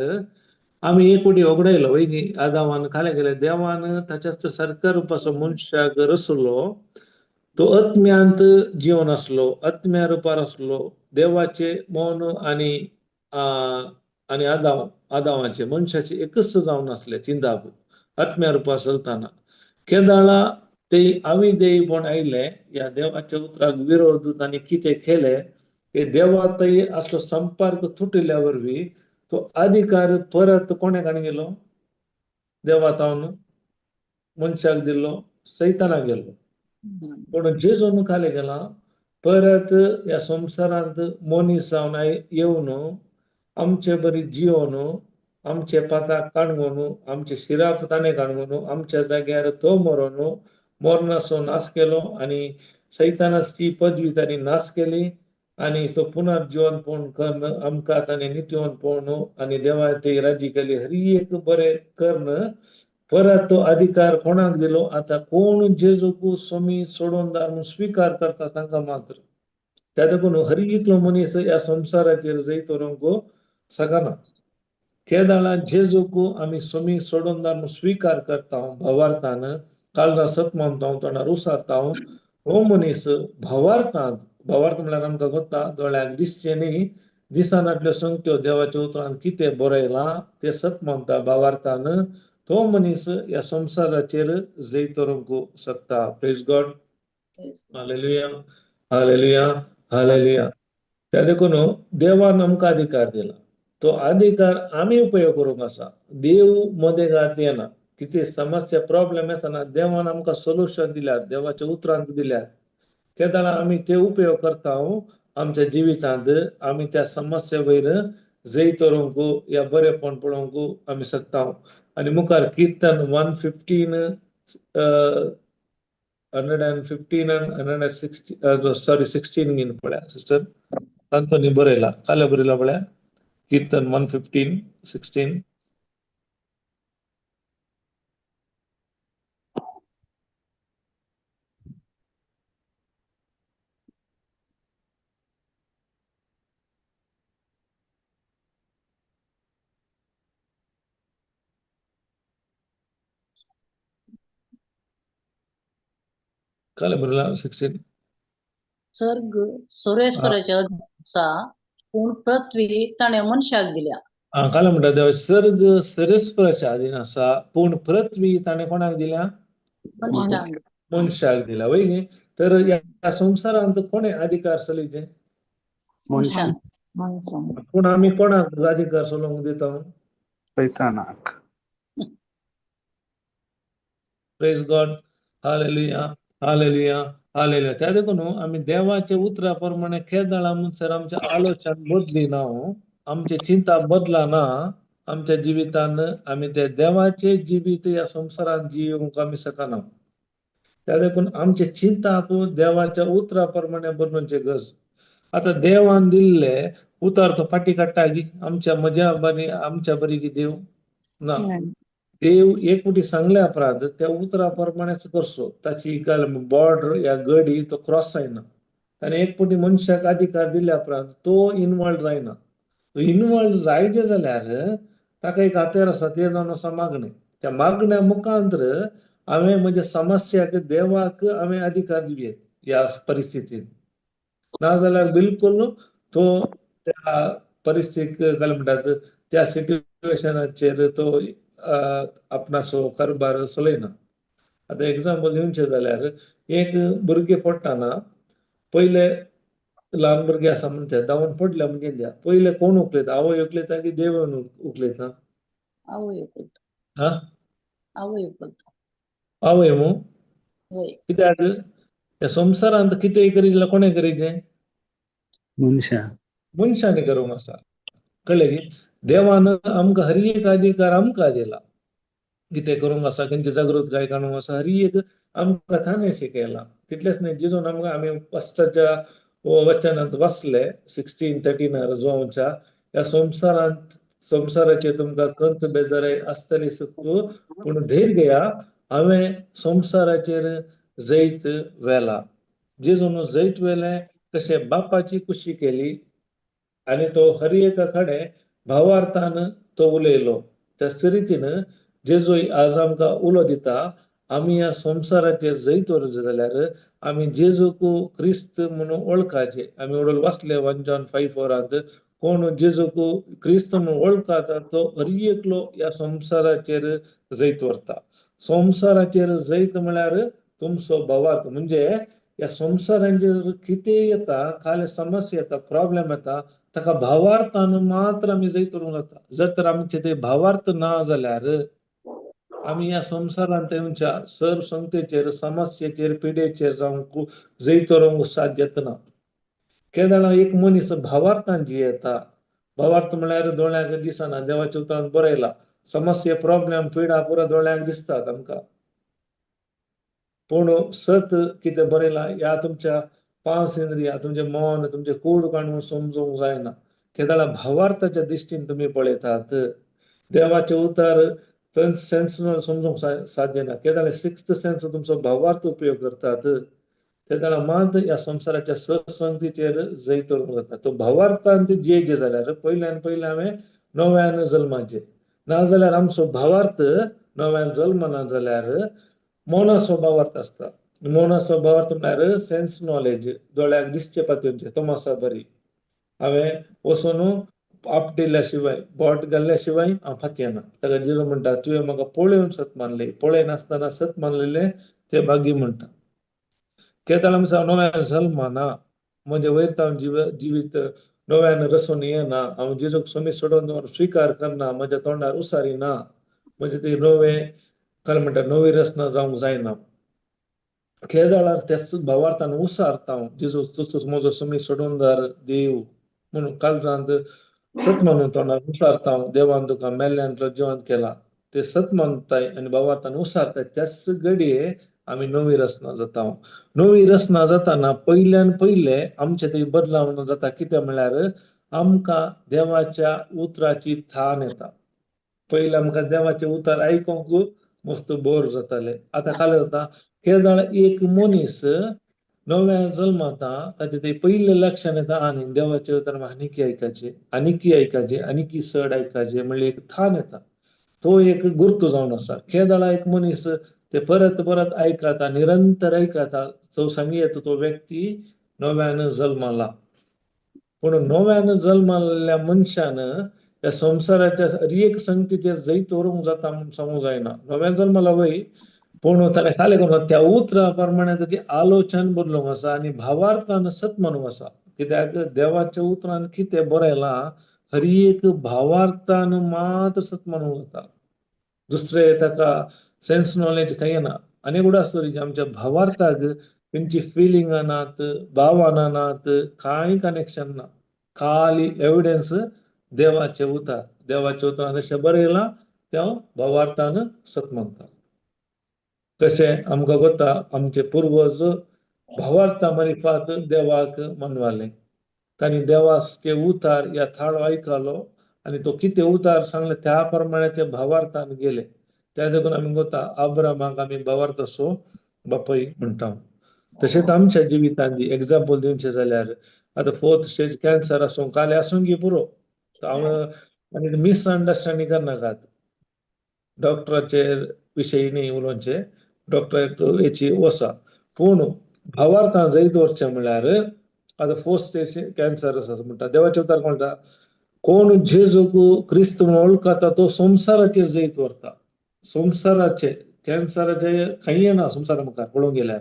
आमी एक फावटी वगडायलो. वय न्ही? आदावान खालें गेलें, देवान ताच्याच सारक्या रुपाचो मनशाक रचलो, तो आत्म्यांत जिवन आसलो, आत्म्या रुपार आसलो. देवाचे मन आनी आनी आदाव आदावाचे मनशाचे एकच जावन आसले चिंताप आत्म्या रुपार चलतना. केदाळा ते आमी देवपण आयले, ह्या देवाच्या उतराक विरोध तांणी कितें केलें, ते देवातय असलो संपर्क तुटिल्ल्या वरवीं तो अधिकार परत कोणे काणी गेलो? देवातावन मनशाक दिल्लो, सैतानाक गेल्लो. पूण जेजून खाली गेला परत ह्या संवसारांत मनीस जावन येवन आमचे बरी जिवन आमचे पाताक काणगोन, आमचे शिराप ताणें काणगोन, आमच्या जाग्यार तो मरोन मरणाचो नाश केलो आनी सैतानाची पदवी ताणी नाश केली आनी तो पुनर्जीवनपण करून आमकां ताणें नितीवंतपण आनी देवा ते राज्य केली. हर एक बरें करून परत तो अधिकार कोणाक दिलो? आतां कोण जेजूक स्वामी सोडवणदार म्हणून स्विकार करता तांकां मात्र. त्या देखून हर एकलो मनीस ह्या संवसाराचेर जैत व्हरूंक शकना. केदाळा जेजूक आमी स्वामी सोडवणदार म्हणून स्विकार करता, भावार्थान काळजा सत मानता, तोंडार उसारता, हो मनीस भावार्थांत, भावार्थ म्हळ्यार आमकां गोत्ता दोळ्याक दिसचें न्ही, दिसनातल्यो संगत्यो देवाच्या उतरान कितें बरयलां तें सत मानता भावार्थान, तो मनीस ह्या संवसाराचेर जैत व्हरूंक शकता. Praise God. Hallelujah, hallelujah, hallelujah. त्या देखून देवान आमकां अधिकार दिला, तो अधिकार आमी उपयोग करूंक आसा. देव मदें घात येना. कितें समस्या प्रॉब्लेम येतना देवान आमकां सोल्युशन दिल्यात, देवाच्या उतरांत दिल्यात. तेन्ना आमी ते उपयोग करता आमच्या जिवितांत, आमी त्या समस्या वयर जैत व्हरूंक या बरेपण पळोवंक आमी शकता. आनी मुखार किर्तन 115 115 and 160 sorry 16 घेवन पळया सिस्टर तांचो न्ही बरयला, काल्या बरयला पळया किर्तन 115 16. काल्या बरयला 16. सर्ग सर्वेस्पराच्या अधीन आसा, पूण पृथ्वी ताणें मनशाक दिल्या. काल म्हणटा देव सर्ग सर्वेस्पराच्या अधीन आसा, पूण पृथ्वी ताणें कोणाक दिल्या? मनशाक. मनशाक दिल्या. वय न्ही? तर ह्या संवसारांत कोणें अधिकार चलयचे? मनशान. पूण आमी कोणाक अधिकार चलोवंक दिता? सैतानाक. Praise God, hallelujah, hallelujah, hallelujah. त्या देखून आमी देवाच्या उतरा प्रमाणे केदळा म्हणसर आमचें आलोचन बदली ना, आमचें चिंता बदला ना, आमच्या जिवितान आमी ते देवाचे जिवीत ह्या संवसारांत जियोवंक आमी शकना. त्या देखून आमचें चिंताप देवाच्या उतरा प्रमाणे बदलूचे गरज. आतां देवान दिल्ले उतर तो फाटी काडटा गी आमच्या म्हज्या बरी आमच्या बरी की देव ना. देव एक फावटी सांगल्या उपरांत त्या उतरा प्रमाणेच करचो. ताची बॉर्डर या गडी तो क्रॉस जायना. ताणें एक फावटी मनशाक अधिकार दिल्या उपरांत तो इनवॉल्व जायना. तो इनवॉल्व जायचे जाल्यार ताका एक हातेर आसा, ते जावन आसा मागणें. त्या मागण्या मुखांतर हांवें म्हज्या समस्याक देवाक हांवें अधिकार दिवयेत ह्या परिस्थितीन. नाजाल्यार बिलकुल तो त्या परिस्थितीक काय म्हणटात त्या सिट्युएशनाचेर तो आपणाचो कारभार चलयना. आतां एग्जाम्पल दिवचें जाल्यार एक भुरगें पडटना पयले ल्हान भुरगें आसा म्हणटा धांवन पडल्या म्हणजे पयले कोण उखलयता? आवय उखलयता की देव उखलयता? आवय उखलता. हा, आवय उखलता. आवय मू? वय. कित्याक ह्या संवसारांत कितेंय करीत जाल्यार कोणें करीचें? मनशां. मनशांनी करूंक आसा. कळ्ळें की? देवान आमकां हर एक अधिकार आमकां दिला. कितें करूंक आसा, खंयची जागृतकाय काडूंक आसा, हर एक आमकां ताणें शिकयलां. तितलेंच न्हय, जेजून आमकां आमी वाचताच्या वचनांत वाचले 16:13 जोवच्या ह्या संवसारांत संवसाराचे तुमकां कंत बेजाराय आसतली सुख, पूण धैर्य घेया, हांवें संवसाराचेर जैत व्हेला. जेजून जैत व्हेलें कशें? बापाची खुशी केली आनी तो हर एका कडेन भावार्थान तो उलयलो. त्याच रितीन जेजू आज आमकां उलो दिता, आमी ह्या संवसाराचेर जैत व्हरूंक जाय जाल्यार आमी जेजूक क्रिस्त म्हणून वळखाचे. आमी वडोल वाचले 1 John 5:4 कोण जेजूक क्रिस्त म्हणून वळखाता तो हर एकलो ह्या संवसाराचेर जैत व्हरता. संवसाराचेर जैत म्हळ्यार तुमचो भावार्थ, म्हणजे ह्या संवसाराचेर कितें येता, काल समस्या येता, प्रॉब्लेम येता, ताका भावार्थान मात्र आमी जैत व्हरूंक जाता. जर तर आमचे ते भावार्थ ना जाल्यार आमी ह्या संवसारांत तेंच्या सर संगतेचेर समस्येचेर पिडेचेर जावंक जैत व्हरूंक साध्यत ना. केदळा एक मनीस भावार्थान जियेता. भावार्थ म्हळ्यार दोळ्यांक दिसना, देवाच्या उतरान बरयला समस्या प्रॉब्लेम पिडा पुरा दोळ्यांक दिसतात आमकां, पूण सत कितें बरयलां ह्या तुमच्या पांच इंद्रिया, तुमचें मन, तुमचें कूड काडून समजूंक जायना. केदळा भावार्थाच्या दृश्टीन तुमी पळयतात. देवाचें उतर सेन्स समजूंक साध्य ना. केदळा सिक्स्थ सेन्स तुमचो भावार्थ उपयोग करतात तेन्ना मात ह्या संवसाराच्या सत्संगतीचेर जैत व्हरूंक जाता. तो भावार्थान ते जे जे जाल्यार पयल्यान पयलें हांवें नव्यान जल्माचें, नाजाल्यार आमचो भावार्थ नव्यान जल्मना जाल्यार मनाचो भावार्थ आसता. मनाचो भावार्थ म्हळ्यार सेन्स नॉलेज, दोळ्याक दिसचे पातयेचे तोमासा बरी हांवें वचून आपटिल्या शिवाय बोट घाल्ल्या शिवाय हांव फातयेना. ताका जेजू म्हणटा तुवें म्हाका पळोवन सत मानलें, पळयनासतना सत मानलेलें ते भागी म्हणटा. केदळा आमचो नव्यान जल्मना म्हजे वयर हांव जिवीत नव्यान रसून येना, हांव जेजूक सोमी सोडून स्विकार करना, म्हज्या तोंडार उसारी ना, म्हजे ती नवे काय म्हणटा नवी रचना जावंक जायना. केदळाक त्याच भावार्थान उसारता हांव जेजू तुजो म्हजो सोमी सोडूनदार देव म्हणून काळजांत सत मानून तोंडार उसारता हांव, देवान तुका मेल्ल्यांतलो जिवंत केला ते सत मानताय आनी भावार्थान उसारताय, त्याच घडये आमी नवी रचना जाता. नवी रचना जाताना पयल्यान पयले आमचे ते बदलाव जाता. कितें म्हळ्यार आमकां देवाच्या उतराची थान येता. पयलीं आमकां देवाचें उतर आयकूंक मस्त बोर जाताले. आतां काल जाता केदळ एक मनीस नव्या जल्माता ताचे ते पयलें लक्षण येता आनी देवाचें उतर आनीकी आयकाचें, आनीकी आयकाचें, आनीकी चड आयकाचें म्हणल्यार एक थान येता. तो एक गुर्तू जावन आसा. केदळा एक मनीस ते परत परत आयकता, निरंतर आयकता, तो सांगी येता तो व्यक्ती नव्यान जल्माला. पूण नव्यान जल्माल्ल्या मनशान ह्या संवसाराच्या एक संगतीचेर जैत व्हरूंक जाता म्हूण सांगूंक जायना. नव्यान जल्माला वय पूण ताणें खालें करूंक त्या उतरा प्रमाणे ताची आलोचन बदलूंक आसा आनी भावार्थान सत मानूंक आसा. कित्याक देवाच्या उतरान कितें बरयलां हर एक भावार्थान मात सत मानूंक जाता. दुसरे ताका सेन्स नॉलेज कांय ना. आनी गुड आसतली आमच्या भावार्थाक तेंची फिलिंगां नात, भावना नात, कांय कनेक्शन ना. खाली एविडन्स देवाचे उतर, देवाचे उतरान जशें बरयलां तें भावार्थान सत मानता. तशें आमकां कोता आमचे पुर्वज भावार्था मारिफात देवाक मनवाले. तांणी देवाचे उतार ह्या थाळो आयकलो आनी तो कितें उतार सांगले त्या प्रमाणे ते भावार्थान गेले. त्या देखून आमी कोता आब्रामाक आमी भावार्थाचो बापूय म्हणटा. तशेंच आमच्या जिवितांत एग्जाम्पल दिवचें जाल्यार आतां फोर्थ स्टेज कॅन्सर आसूं कालें आसूं की पुरो, हांव आनी मिसअंडरस्टँडींग करनाकात. डॉक्टराचे विशयी न्ही उलोवचें, डॉक्टर हेची वसा, पूण भावार्थान जैत व्हरचें म्हणल्यार आतां फोर्थ स्टेज कॅन्सर आसा म्हणटा देवाचे उतर म्हणटा कोण जेजूक क्रिस्त म्हणून वळखता तो संवसाराचेर जैत व्हरता. संवसाराचे कॅन्सराचे खंय ना संवसारा मुखार पळोवंक गेल्यार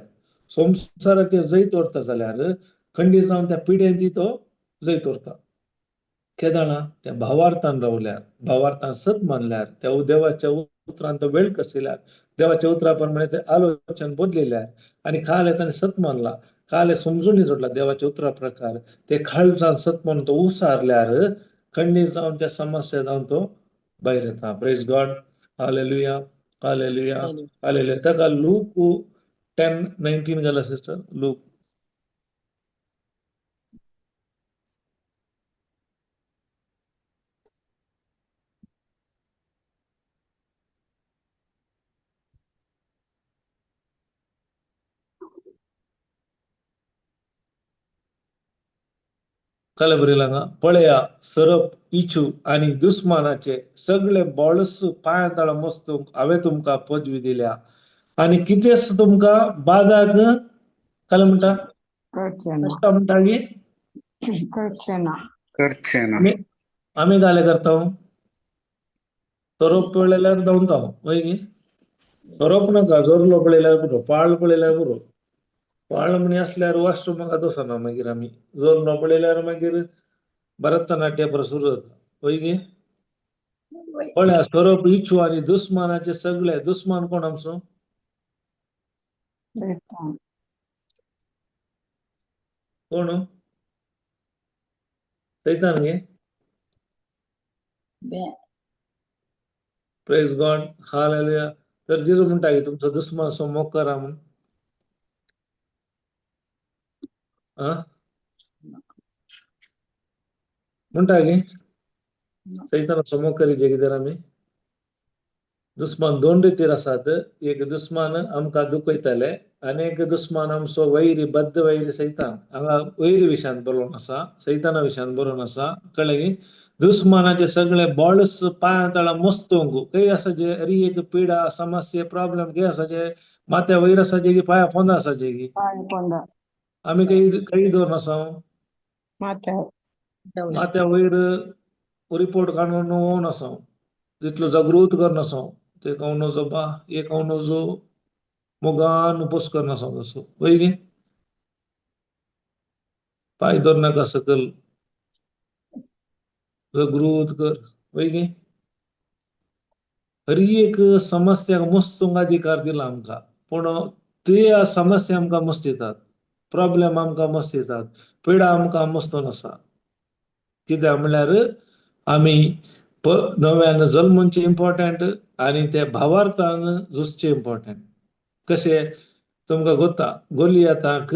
संवसाराचेर जैत व्हरता जाल्यार खंडीत जावन त्या पिडेन तो जैत व्हरता. केदळा त्या भावार्थान रावल्यार, भावार्थान सत मानल्यार, त्या देवाच्या उतरान तो वेळ कसिल्यार, देवाच्या उतरा प्रमाणे ते आलोचन बदलिल्यार आनी काले ताणें सत मानला, काले समजून जोडला देवाच्या उतरा प्रकार, ते काळजान सत मानून तो उसारल्यार खंडीत जावन त्या समस्या जावन तो भायर येता. प्रेज गॉड, हालेलुया, हालेलुया, हालेलुया. ताका लूक 10:19 घाला सिस्टर. लूक काले बरयलां पळया सरप इचू आनी दुस्मानाचे सगळे बळस पांया तळा मस्तूंक हांवें तुमकां पदवी दिल्या आनी कितेंच तुमकां बादाक काले म्हणटा म्हणटा की करचें ना. आमी काले करता सोरोप पळयल्यार धांवता वय न्ही. सोरोप नाका जोरलो पळयल्यार पुरो, पाळ पळयल्यार पुरो. पाळ म्हणी आसल्यार वॉशरूमाक वचना मागीर आमी, जोरलो पळयल्यार मागीर भरतनाट्य सुरू जाता वय न्ही. पळया सोरोप इच्छू आनी दुस्मानाचे सगळे. दुस्मान कोण आमचो? कोण? सैतान गे. Praise God, hallelujah. तर जेजू म्हणटा की तुमचो दुस्मान सो मोग करा म्हूण. म्हणटा की सैतानाचो मोग करीचे कित्याक आमी दुस्मान दोन रितीर आसात. एक दुस्मान आमकां दुखयताले आनी एक दुस्मान आमचो वैरी, बद्द वैरी सैतान. हांगा वैरी विशयान बरोवन आसा, सैताना विशयान बरोवन आसा. कळ्ळें की दुस्मानाचे सगळे बळस पांया तळा मस्तूंक खंय आसा जे हरी एक पिडा समस्या प्रॉब्लेम खंय आसा जे माथ्या वयर आसा जे की पांया पोंदा आसा जे की आमी खंय खंय दवरून आसा माथ्या वयर रिपोर्ट काडून वोन आसा तितलो जागृत करून आसा ते हांव नजो बा एक हांव नजो मोगान उपोस करून आसा तसो वय गे. पांय दवर नाका सकल, जागृत कर वय गे. हर एक समस्याक मस्तूंक अधिकार दिला आमकां, पूण ते समस्या आमकां मस्त येतात, प्रॉब्लेम आमकां मस्त येतात, पिडा आमकां मस्तून आसा. कित्याक म्हणल्यार आमी नव्यान जल्मचे इम्पॉर्टंट आनी ते भावार्थान झुजचे इम्पॉर्टंट. कशें तुमकां गोता गोलियाताक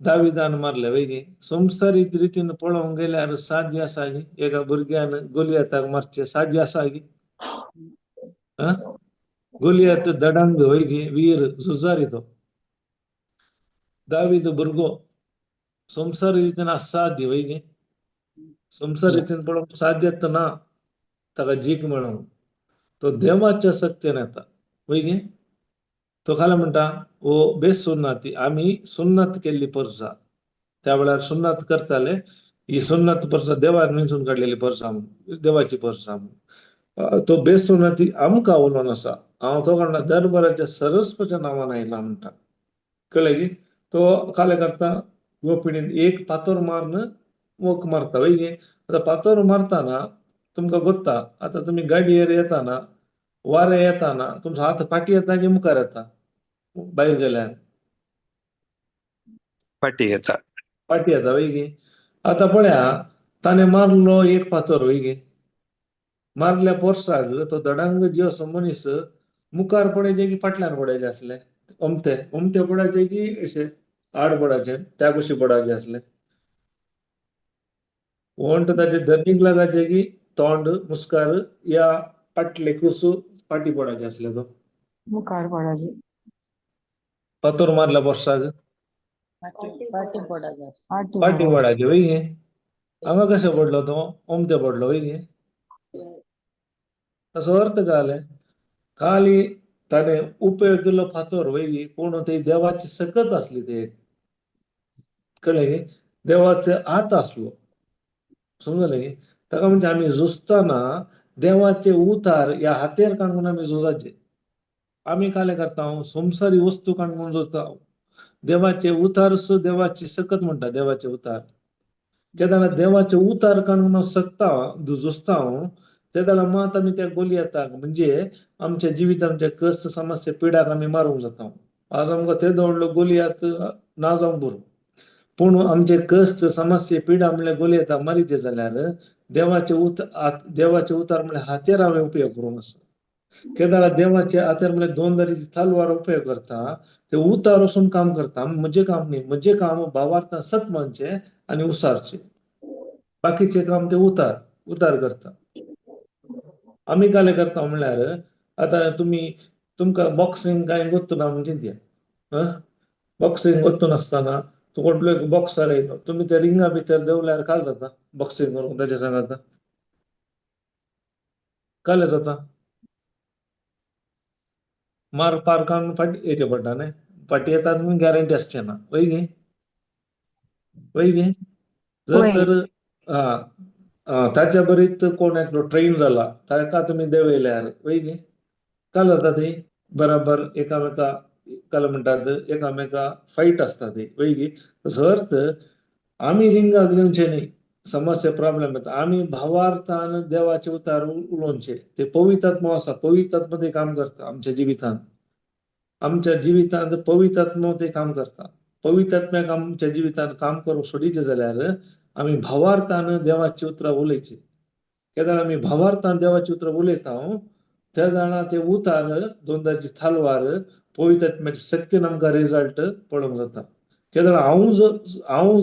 दाविदान मारले वय गे. संवसारीक रितीन पळोवंक गेल्यार साध्य आसा गी एका भुरग्यान गोलियाताक मारचें साध्य आसा गी? गोलियात दडंग वय गे, वीर झुजारी तो. दावीद भुरगो संवसार रितीन असाध्य वय गे. संवसार रितीन पळोवंक साध्यत ना ताका जीक मेळोवंक, तो देवाच्या शक्तीन येता वय गे. तो खाला म्हणटा वो बेसुन्नाती, आमी सुन्नत केल्ली परसा. त्या वेळार सुन्नत करताले, ही सुन्नत परसा देवान विंचून काडलेली परसा म्हणून, देवाची परसा म्हणून. तो बेसुन्नती आमकां उलोवन आसा. हांव तो म्हणटा दरबाराच्या सरस्वच्या नांवान आयला म्हणटा. कळ्ळें की? तो काले करता गोपिणीन एक फातर मारून वक मारता वय गे. आतां फातर मारतना तुमकां गोत्ता, आतां तुमी गाडयेर येताना वारें येताना तुमचो हात फाटी येता की मुखार येता? भायर गेल्यार फाटी येता. फाटी येता वय गे. आतां पळया ताणें मारलो एक फातर वय गे. मारल्या पोरसाक तो दडांग जीव असो मनीस मुखार पडायचे की फाटल्यान पडायचे आसले? अमते अमते पडायचे की अशे आड पडायचे, त्या कुशी पडायचे आसले? ओंठ ताचे धरणीक लागायचे की तोंड मुस्कार या फाटले कुसू फाटी पडायचे आसले? तो मुखार पडायचे. फातर मारल्या पोरसाक फाटी पडायचे. फाटी फाटी पडायचे वय गे. हांगा कशें पडलो तो? अमते पडलो वय गे. ताचो अर्थ काय जालें? खाली ताणें उपयोग केलो फातर वय गे, पूण ती देवाची सकत आसली ते. कळ्ळें गे? देवाचो हात आसलो. समजलें गे? ताका म्हणजे आमी झुजतना देवाचे उतार ह्या हातेर काडून आमी झुजाचे. आमी काले करता संवसारी वस्तू काडून झुजता. देवाचे उतार देवाची सकत म्हणटा, देवाचे उतार. केन्ना देवाचे उतार काडून हांव सकता झुजता हांव, तेन्ना मात आमी त्या गोलियाताक म्हणजे आमच्या जिवितांत कश्ट समस्या पिडाक आमी मारूंक जाता. आज आमकां तेदो व्हडलो गोलियात ना जावंक बरो, पूण आमचे कश्ट समस्या पिडा म्हणल्यार गोलियताक मारीचे जाल्यार देवाचे देवाचे उतार म्हणल्यार हातेर हांवें उपयोग करूंक आसा. केन्ना देवाचे हातेर म्हणल्यार दोन दारीची तलवार उपयोग करता, ते उतार वचून काम करता. म्हजें काम न्ही, म्हजें काम भावार्थान सत मानचें आनी उसारचें, बाकीचें काम ते उतार उतार करता. आमी काले करता म्हणल्यार आतां तुमी तुमकां बॉक्सिंग कांय गोत्तु ना म्हणजे चिंतया. बॉक्सिंग गोत्तु नासतना तूं कोटलो एक बॉक्सर येयलो, तुमी त्या रिंगा भितर देंवल्यार काल जाता बॉक्सिंग करूंक ताच्या सांगाता काले जाता. मार पार्कान फाटी येचें पडटा न्ही, फाटी येतात म्हणून गॅरंटी आसचें ना वय गे, वय गे. जर तर ताच्या बरीच कोण एकलो ट्रेन जाला ताका तुमी देंवयल्यार वय गे, काल जाता ती बराबर एकामेका काल म्हणटात एकामेका फायट आसता ती वय गे. तसो अर्थ आमी रिंगाक दिवचे न्ही, समस्या प्रॉब्लेम येता. आमी भावार्थान देवाचे उतार उलोवचे. ते पवित्र आत्मो आसा, पवित्र आत्मो ते काम करता आमच्या जिवितांत. आमच्या जिवितांत पवित्र आत्मो ते काम करता. पवित्र आत्म्याक आमच्या जिवितांत काम करूंक सोडीचें जाल्यार आमी भावार्थान देवाची उतरां उलयची. केन्ना आमी भावार्थान देवाची उतरां उलयता त्या जाणा ते उतार दोनदाची तलवार पवित्र आत्म्याची शक्तीन आमकां रिजल्ट पळोवंक जाता. केन्ना हांव हांव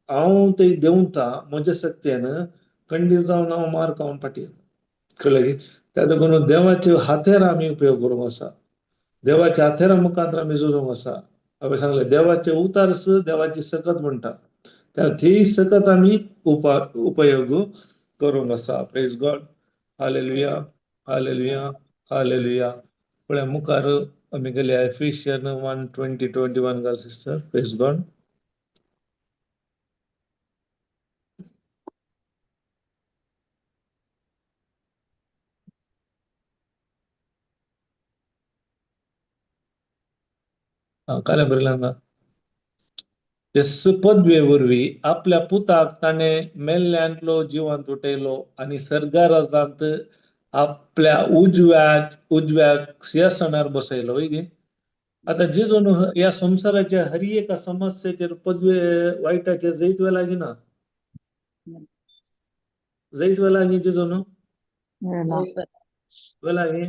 हांव ते देंवता म्हज्या शक्तीन खंडीत जावन हांव मार खावन फाटी येता. कळ्ळें की? त्या देखून देवाचे हातेर आमी उपयोग करूंक आसा, देवाच्या हातेरा मुखार आमी झुजूंक आसा. हांवें सांगलें देवाचे उतार देवाची सकत म्हणटा, त्या ती सकत आमी उपयोग करूंक आसा. Praise God, hallelujah, hallelujah, hallelujah. पळय मुखार आमी गेले एफिशियन 1:20-21 घाल सिस्टर. Praise God. काल्या बरयलां हांगा. तेस पदवे वरवीं आपल्या पुताक ताणें मेल्ल्यांतलो जिवंत उठयलो आनी सर्गाराजांत आपल्या उजव्या उजव्या सिंहासनार बसयलो. वय गे? आतां जेजून ह्या संवसाराच्या हर एका समस्येचेर पदवे वायटाचेर जैत वेला की ना? जैत वेला की जेजून? वेला. वेला की?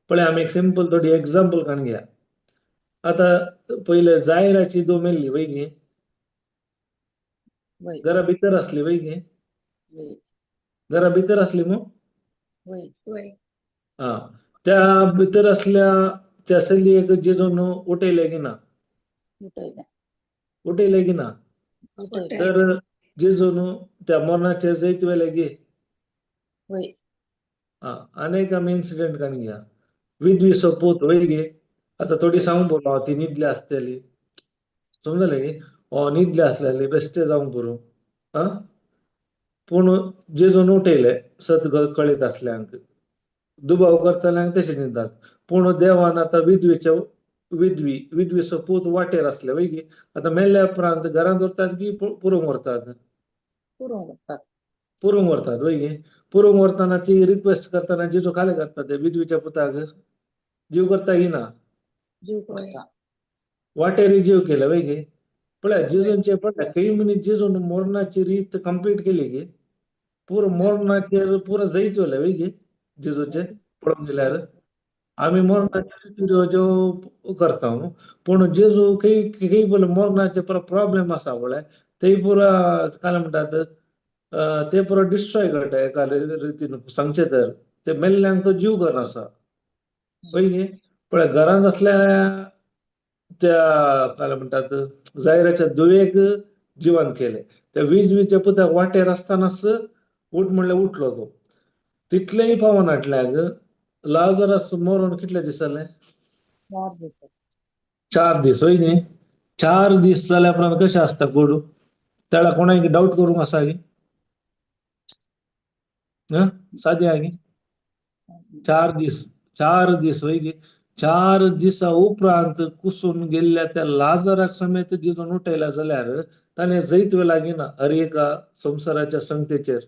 पळय, आमी एक सिंपल थोडी एग्जाम्पल काडून घेया. आतां पयले जायराची दो मेल्ली, वय गे? वय. घरा भितर आसली, वय गे? वय. घरा भितर आसली मू? वय. वय. आं, त्या भितर आसल्या त्या चलयेक जेजून उठयलें की ना? उठयलें. उठयलें की ना? उठयलें. तर जेजून त्या मरणाचेर जैत वेलें गे? वय. आं, आनी एक आमी इन्सिडंट काडून घेया. विधवीचो पूत, वय गे? आतां थोडी सांगूंक पुरो, ती न्हिदली आसतली, समजलें न्ही? ओ न्हिदली आसलेली, बेश्टे जावंक पुरो. आं, पूण जेजून उठयलें. सत कळीत आसल्यांक, दुबाव करतल्यांक तशें न्हिदतात. पूण देवान आतां विधवेच्या विधवी विधवीचो पूत वाटेर आसले, वय गे? आतां मेल्ल्या उपरांत घरांत व्हरतात की पुरोवंक व्हरतात? पुरोवंक वतात. पुरोवंक व्हरतात, वय गे? पुरोवंक व्हरतना ती रिक्वेस्ट करतना जेजू खालें करता ते विधवीच्या पुताक जीव करता की ना? जीव करता. वाटेर जीव केले, वय गे? पळय जेजूंचे, पळय खंय मनीस जेजून मरणाची रीत कंप्लीट केली की पुरो मरणाचेर पुरो जैत वेलें, वय गे? जेजूचे पळोवंक गेल्यार आमी मरणाचे रिती रिवाज्यो करता, पूण जेजू खंय खंय पळय मरणाचे पुरो प्रॉब्लेम आसा पळय, ते पुरा काय म्हणटात, ते पुरो डिस्ट्रॉय करता. एका रितीन सांगचें तर ते मेल्ल्यांक तो जीव कर आसा, वय गे? पळय, घरांत आसल्या त्या काय म्हणटात जायराच्या दुवेक जिवन केलें. त्या विजवीच्या पुताक वाटेर आसतनाच उठ म्हणल्यार उठलो तो. तितलेंय पावना हाडल्याक लाजरस मरून कितले दीस जाले? 4 दीस. 4 दीस, वय न्ही? 4 दीस जाल्या उपरांत कशें आसता कोडू? तेळा कोणाक डावट करूंक आसा की? सादी आहा की? 4 दीस, 4 दीस, वय गे? 4 दिसा उपरांत कुसून गेल्ल्या त्या लाजराक समेत जेजून उठयला जाल्यार ताणें जैत वेला की ना हर एका संवसाराच्या संगतेचेर?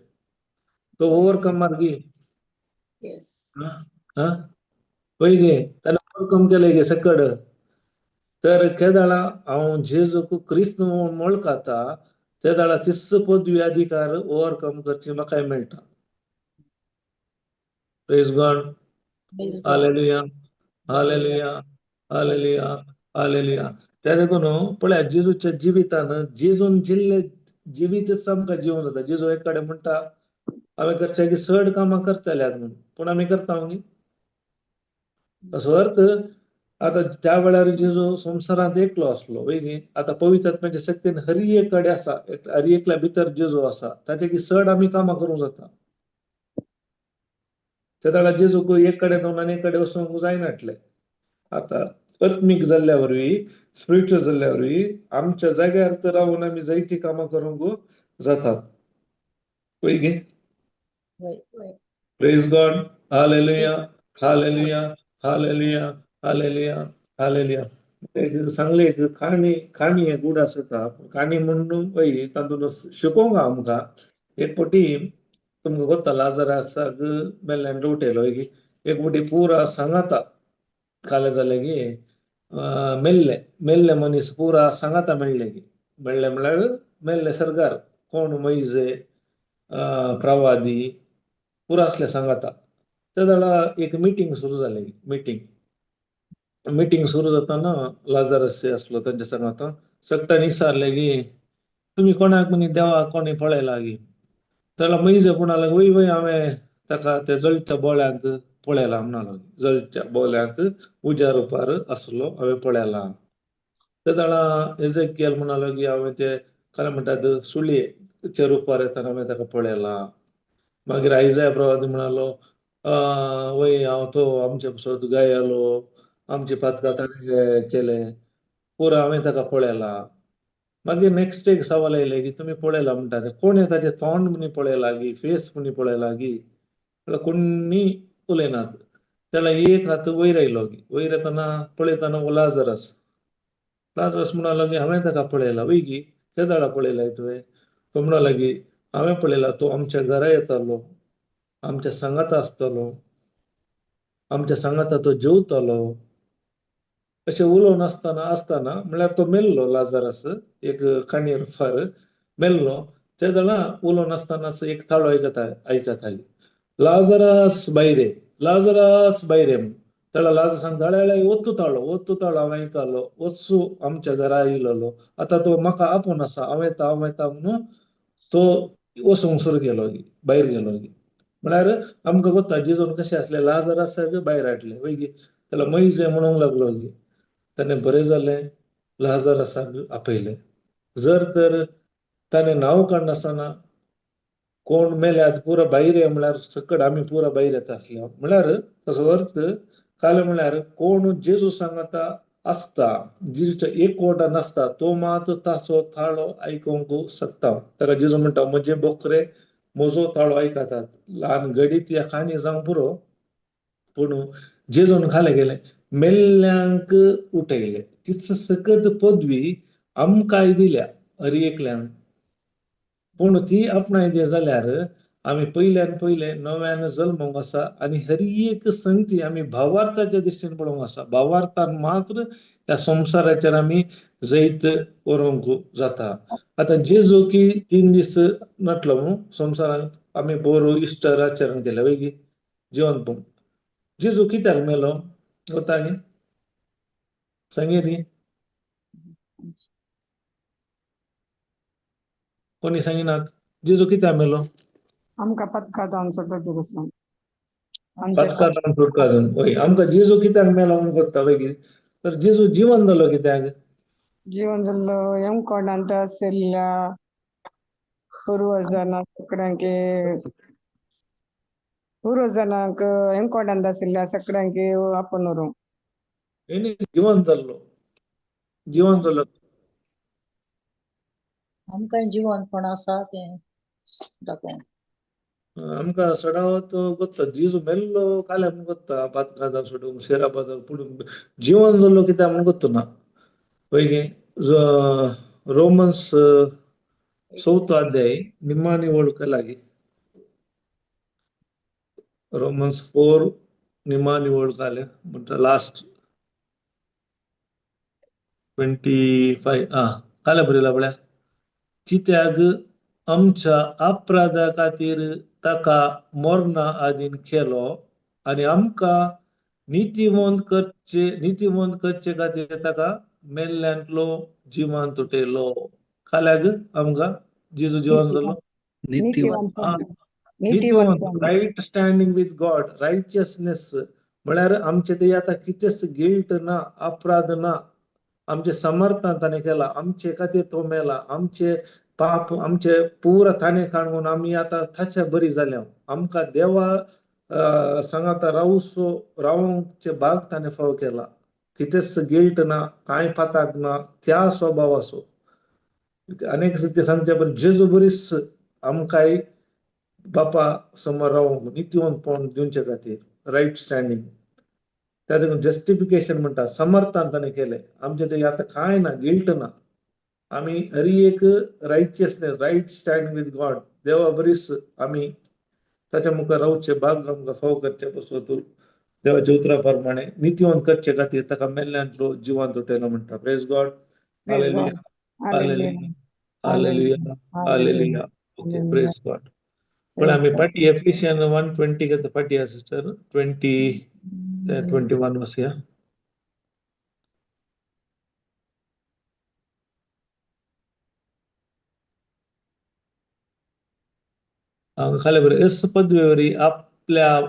तो ओवरकम मार्गी. येस. वय गे? ताणें ओवरकम केलें गे सकड. तर केदाळा हांव जेजूक क्रिस्त म्हणून वळखता, ते दाळा तिस पदवी अधिकार ओवरकम करची म्हाकाय मेळटा. Praise God. Hallelujah, hallelujah, hallelujah, hallelujah. त्या देखून पळया, जेजूच्या जिवितान जेजून जिल्ले जिवीतच आमकां जिवन जाता. जेजू एक कडेन म्हणटा, हांवें करच्या की चड कामां करतले म्हणून, पूण आमी करता न्ही. असो अर्थ आतां त्या वेळार जेजू संवसारांत एकलो आसलो, वय न्ही? आतां पवित्र आत्म्याच्या शक्तीन हर एक कडेन आसा, हर एकल्या भितर जेजू आसा. ताचे की चड आमी कामां करूंक जाता. त्या वेळार जेजूक एक कडेन दोन आनी एक कडेन वचूंक जायनाटलें. आतां आत्मीक जाल्ल्या वरवीं, स्पिरिच्युअल जाल्ल्या वरवीं आमच्या जाग्यार तर रावन आमी जायतीं कामां करूंक जातात, वय गे? वय. Praise God. Hallelujah, hallelujah, hallelujah, hallelujah, hallelujah. एक सांगले, एक काणी, काणी एक उडास येता. काणी म्हणून वय तातूंत शिकोवंक आमकां. एक फावटी तुमकां गोत्ता, लाजरासाक मेल्ल्यान उठयलो की एक फावटी पुरा सांगाता काले जालें की मेल्ले मेल्ले मनीस पुरा सांगाता मेळ्ळे की, मेळ्ळे म्हणल्यार मेल्ले सरकार कोण, मैजे प्रवादी पुरा आसले सांगाता. त्या वेळा एक मिटींग सुरू जाली. मिटींग मिटींग सुरू जाताना लाजरस आसलो तांच्या सांगाता. सगळ्यांनी विचारलें की तुमी कोणाक म्हणी देवाक कोणी पळयला की? जाल्यार मैजे म्हणालो, वय वय, हांवें ताका त्या जळच्या बोळ्यांत पळयला म्हणालो. जळच्या बोळ्यांत उज्या रुपार आसलो, हांवें पळयला. ते वेळा एजेकियल म्हणालो की हांवें ते काय म्हणटात सुळयेच्या रुपार येतना हांवें ताका पळयला. मागीर आयजाय प्रवादी म्हणालो, वय, हांव तो आमचे पासत गायलो, आमचे पातकां ताणें केले पुरो, हांवें ताका पळयला. मागीर नेक्स्ट एक सवाल येयलें की तुमी पळयला म्हणटा ते कोणें ताचें तोंड म्हणी पळयला गी, फेस म्हणी पळयला गी? जाल्यार कोणी उलयनात. जाल्यार एक हात वयर आयलो की वयर येतना पळयतना हो लाजरस. लाजरस म्हणालो की हांवें ताका पळयला, वय गी? केदाळा पळयलाय तुवें? तो म्हणो लागी हांवें पळयला, तो आमच्या घरा येतालो, आमच्या सांगाता आसतालो, आमच्या सांगाता तो जेवतालो. अशें उलोवन आसतना आसतना म्हळ्यार तो मेल्लो लाजरस, एक काणयेर फार मेल्लो. ते जाणा उलोवन आसतना एक ताळो आयकता आयकता, लाजरस भायर ये, लाजरस भायर ये म्हूण. तेळा लाजर सांगता, हळे ओत्तू ताळो, ओत्तू ताळो हांवें आयकलो, वचू आमच्या घरा येयलेलो, आतां तो म्हाका आपोवन आसा, हांव येता हांव येता म्हणून तो वचूंक सुरू केलो, भायर गेलो. म्हळ्यार आमकां कोत्ता जेजून कशें आसलें, लाजरासाक भायर हाडलें वयगी, त्याला मैजे म्हणूंक लागलो गी, ताणें बरें जालें, लाजरासाक आपयलें. जर तर ताणें नांव काडनासतना कोण मेल्यात पुरा भायर ये म्हळ्यार सकट आमी पुरा भायर येता आसले. म्हळ्यार ताचो अर्थ काल म्हळ्यार कोण जेजू सांगाता आसता, जेजूच्या एक वोटान आसता, तो मात ताचो ताळो आयकूंक शकता. ताका जेजू म्हणटा, म्हजे बोकरे म्हजो ताळो आयकतात. ल्हान घडीत ह्या काणी जावंक पुरो, पूण जेजून खालें गेलें, मेल्ल्यांक उठयले. तीच सकत पदवी आमकांय दिल्या हर एकल्यान. पूण ती आपणायली जाल्यार आमी पयल्यान पयले नव्यान जल्मूंक आसा आनी हर एक संगती आमी भावार्थाच्या दृश्टीन पळोवंक आसा. भावार्थान मात्र ह्या संवसाराचेर आमी जैत व्हरूंक जाता. आतां जेजू की 3 दीस नाटलो न्हू संवसारांत, आमी बरो इस्टर आचरण केलें वयगी, जिवंत. जेजू कित्याक मेलो वता न्ही सांगे न्ही, कोणी सांगिनात जेजू कित्याक मेलो? आमकां पत्का जावन सुटका वचून. पत्का जावन सुटका जावन वय. आमकां जेजू कित्याक मेलो म्हणून कोत्ता वय, तर जेजू जिवन जालो कित्याक? जीवन जाल्लो हेमकोंडांत आशिल्ल्या पुर्वजांक सगळ्यांक, पुर्वजांक हेमकोंडांत आशिल्ल्या सगळ्यांक आपोवन व्हरूंक. जिवन जाल्लो, जिवन जाल्लो आमकां जिवनपण आसा तें दाखोवंक. आमकां सडावत गोत्ता जेजू मेल्लो काल्या म्हूण गोत्ता, पातकां जावन सोडूंक शेरापा जावन, पूण जिवन जाल्लो कित्याक म्हूण गोत्तू ना वयगी. रोमन्स 4 अध्याय निमाणी ओळख लागी, रोमन्स 4 निमाणी ओळख आले म्हणटा लास्ट 25. आं काल्या बरयला पळया, कित्याक आमच्या अपराधा खातीर ताका मरणा आदीन केलो आनी आमकां नितीवंत करचे, नितीवंत करचे खातीर ताका मेल्ल्यांतलो जिवांत उठयलो. काल्याक आमकां जेजू जिवन जालो नितीवंत, नितीवंत, right standing with God, righteousness म्हळ्यार आमचे ते आतां कितेंच गिल्ट ना, अपराध ना, आमचे समर्थन ताणें केला, आमचे खातीर तो मेला, आमचे पाप आमचे पुरा ताणें काडून आमी आतां ताच्या बरी जाल्या. आमकां देवा सांगाता रावसो रावंचे भाग ताणें फाव केला, कितेंच गिल्ट ना, कांय पाताक ना त्या स्वभावाचो. अनेक ते सांगचे पण जेजू बरीच आमकांय बापा समोर रावंक नितीवंतपण दिवचे खातीर रायट स्टँडींग, त्या जस्टिफिकेशन म्हणटा, समर्थन ताणें केलें. आमचें ते आतां कांय ना, गिल्ट ना, आमी हर एक righteousness, right stand with God, देवा बरीच आमी ताच्या मुखार रावचे भाग आमकां फाव करचे पसून देवाच्या उतरा प्रमाणे नितीवंत करचे खातीर ताका मेल्ल्यांतलो जिवांत उठयलो म्हणटा. Praise God. Hallelujah, hallelujah, hallelujah, hallelujah. Okay, praise God. पण आमी फाटी एफिशियन 1:20 फाटी आसा सिस्टर, 20 21 वचया. खाले बरें, एस पदवेवरी आपल्या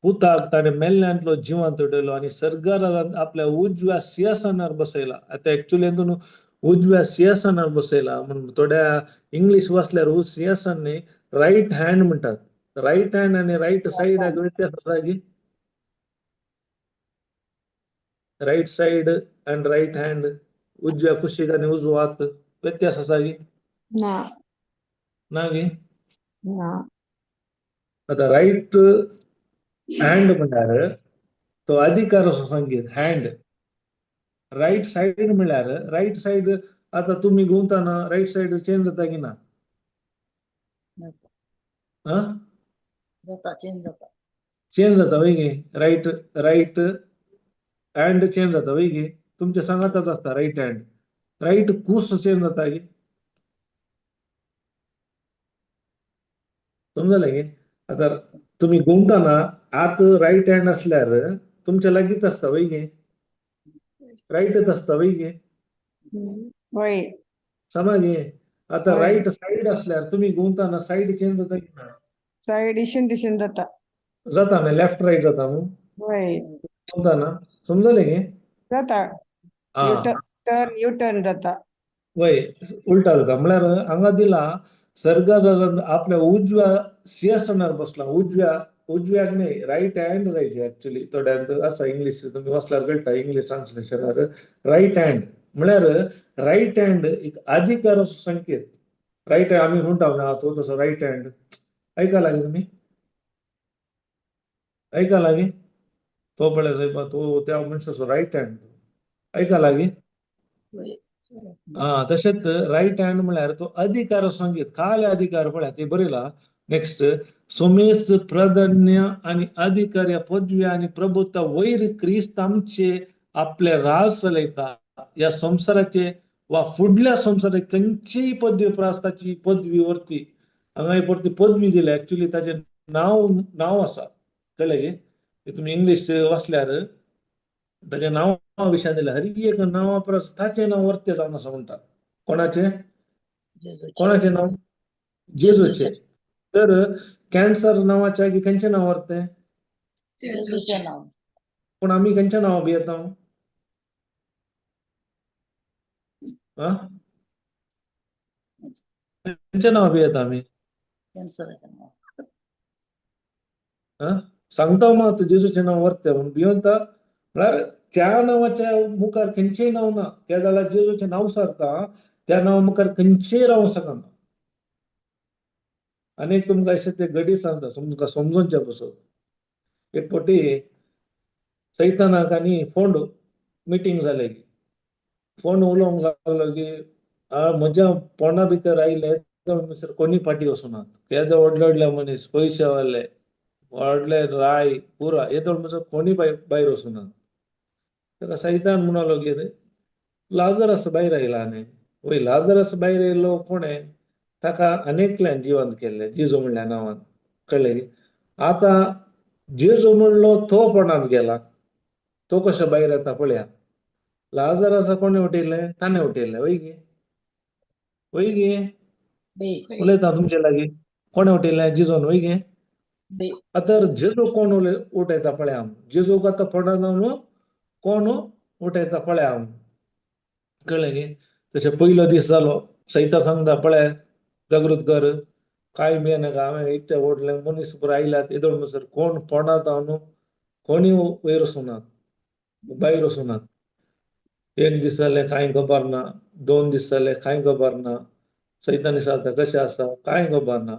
पुताक ताणें मेल्ल्यांतलो जिवंत उठयलो आनी सर्गारांत आपल्या उजव्या सिंहासनार बसयला. आतां एक्चुअली हातून उजव्या सिंहासनार बसयला म्हणून थोड्या इंग्लीश वाचल्यार उज सिंहासन न्ही, रायट हँड म्हणटात. रायट हँड आनी रायट सायडाक व्यत्यास आसा की? Right side and right hand, उजव्या कुशीक आनी उजवो हात व्यत्यास आसा की ना? ना गी? ना. आतां रायट हँड म्हळ्यार तो अधिकार असो संगीत, हँड. रायट सायड म्हळ्यार रायट सायड आतां तुमी घुंवतना रायट सायड चेंज जाता की ना? आं, जाता, चेंज जाता. चेंज जाता वय गे? रायट रायट हँड चेंज जाता वय गे? तुमच्या सांगाताच आसता रायट हँड. रायट कूस चेंज जाता गे? समजलें गे? आतां तुमी घुंवतना आत रायट हँड आसल्यार तुमच्या लागींच आसता वय गे? रायटच आसता वय गे? वय. समा गे? आतां हय. रायट सायड आसल्यार तुमी घुंवतना सायड चेंज जाता की ना? सायड इशून तिशून जाता. जाता न्ही? लेफ्ट रायट जाता मू वय. घुंवतना, समजलें गे? जाता. आं. टर्न, यू टर्न जाता. वय, उलटा जाता. म्हळ्यार हांगा दिला सर्गार आपल्या उजव्या सिंहासनार बसला. उजव्या, उजव्याक न्ही, रायट हँड जायचे ऍक्च्युली. थोड्यांत आसा इंग्लीश, तुमी वाचल्यार कळटा इंग्लीश ट्रान्सलेशनार रायट हँड म्हळ्यार रायट हँड एक अधिकाराचो संकेत. रायट हँड आमी म्हणटा ना, तो तसो रायट हँड. ऐका गे तुमी? ऐका गे? तो पळय सायबा, तो त्या मनशाचो रायट हँड. ऐका गे? हा, तशेंच रायट हँड म्हळ्यार तो अधिकार संकेत. काले अधिकार पळय ते बरयला नेक्स्ट, सोमेस्त प्राधान्य आणि अधिकार या पदवी आणि प्रभुत्व वैर क्रिस्त आमचे आपले राज चलयता. या संवसाराचे वा फुडल्या संवसाराचे खंयचीय पदवी प्रास्ताची पदवी वरती हांगा परती पदवी दिल्या. ऍक्च्युली ताचें नांव, नांव आसा, कळ्ळें गे? ते तुमी इंग्लीश वाचल्यार ताच्या नांवा विशयान दिल्या. हर एक नांवा परस ताचें नांव वरतें जावन आसा म्हणटा. कोणाचें? कोणाचें नांव? जेजूचें. तर कॅन्सर नांवाच्या की खंयचें नांव वरतें? जेजूचें नांव. पूण आमी खंयच्या नांवा भियेता? आं, खंयच्या नांवा भियेता आमी? कॅन्सराचें नांव. आं, सांगता मात जेजूचें नांव वरतें म्हणून भियेता. म्हळ्यार त्या नांवाच्या मुखार खंयचेंय नांव ना. त्या जाल्यार जेजूचें नांव सारता, त्या नांवा मुखार खंयचेय रावंक शकना. आनी एक तुमकां अशें ते गडी सांगता तुमकां समजोवच्या पसत. एक फावटी सैतानाक आनी फोंड मिटींग जालें की फोंड उलोवंक लागलो की म्हज्या पोंडा भितर आयले म्हणसर कोणी फाटी वचनात. केदे व्हडले व्हडले मनीस, पयशे वाले, व्हडले राय पुरा येदोळ म्हणसर कोणी भायर वचनात. ताका सैतान म्हणलो की लाजरस भायर आयला न्ही. वय, लाजरस भायर येयलो कोणें? ताका अनेकल्यान जिवंत केल्लें जेजू म्हणल्या नांवान, कळ्ळें? आतां जेजू म्हणलो तो पोंडांत गेला, तो कसो भायर येता पळया. लाजरासा कोणें उठयलें? ताणें उठयलें. वय गे? वय गे? उलयता तुमचे लागीं. कोणें उठयलें? जेजून. वय गे? आतां जेजू कोण उठयता पळया. जेजूक आतां पोंडांत जावन कोण उठयता पळया, कळ्ळें गे? तशें पयलो दीस जालो. सैता सांगता पळय, जागृत कर, कांय बी नाका. हांवें इतले व्हडले मनीस पुरो आयल्यात, येदोळ म्हणसर कोण पोंडांत जावन कोणी वयर वचनात, भायर वचनात. एक दीस जालें, कांय खबर ना. 2 दीस जाले, कांय खबर ना. सैतान विचारता कशें आसा? कांय खबर ना.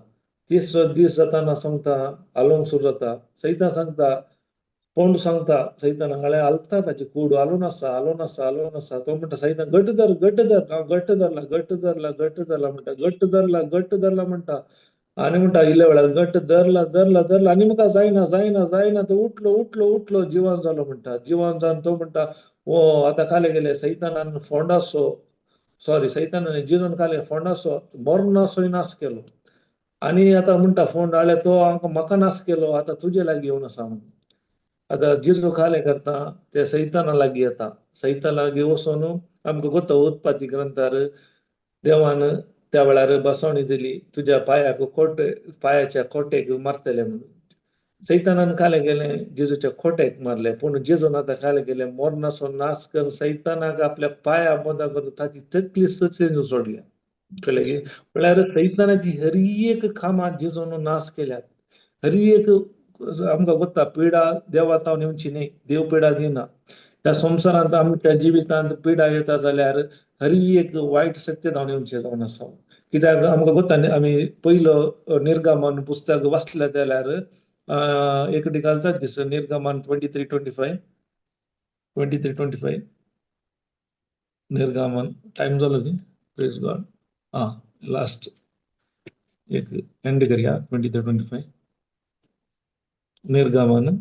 तिसरो दीस जाताना सांगता हालोवंक सुरू जाता. सैतान सांगता, फोंड सांगता सैतान हांगाळे हालता, ताची कूड हालून आसा, हालून आसा, हालून आसा. तो म्हणटा सैतान घट्ट धर, घट्ट धर, हांव घट्ट धरला, घट्ट धरला, घट्ट धरला म्हणटा, घट्ट धरला, घट्ट धरला म्हणटा. आनी म्हणटा इल्ल्या वेळार घट्ट धरला, धरला, धरला आनी म्हाका जायना, जायना, जायना. तो उठलो, उठलो, उठलो, जिवान जालो म्हणटा. जिवान जावन तो म्हणटा ओ आतां खाले गेले सैतानान फोंडाचो, सॉरी, सैतानान जेजून खाले फोंडाचो मरणाचोय नाश केलो. आनी आतां म्हणटा फोंड आळे तो आमकां म्हाका नाश केलो, आतां तुजे लागीं येवन आसा म्हणून. आतां जेजू खालें करता ते सैताना लागीं येता. सैताना लागीं वचून आमकां गोता उत्पत्ती ग्रंथार देवान त्या वेळार बसवणी दिली, तुज्या पांयाक खोट, पांयाच्या खोटेक मारतले म्हणून. सैतानान खालें गेलें जेजूच्या खोटेक मारलें. पूण जेजून आतां खालें गेलें मरणाचो नाश करून सैतानाक आपल्या पांया मोदा करून ताची तकली सचेन सोडल्या, कळ्ळें की? म्हळ्यार सैतानाची हर एक कामां जेजून नाश केल्यात. हर एक आमकां गोत्ता पिडा देवा तावन येवची न्ही, देव पिडा दिना. ह्या संवसारांत आमच्या जिवितांत पिडा येता जाल्यार हर एक वायट शक्ती जावन येवचें जावन आसा. कित्याक आमकां गोत्ता आमी पयलो निर्गमन पुस्तक वाचलें जाल्यार एक घालतात की सर निर्गमन 23:25, 23:25, निर्गमन टायम जालो की प्रेज गॉड. आं लास्ट एक एंड करया 23-25 निर्गमन.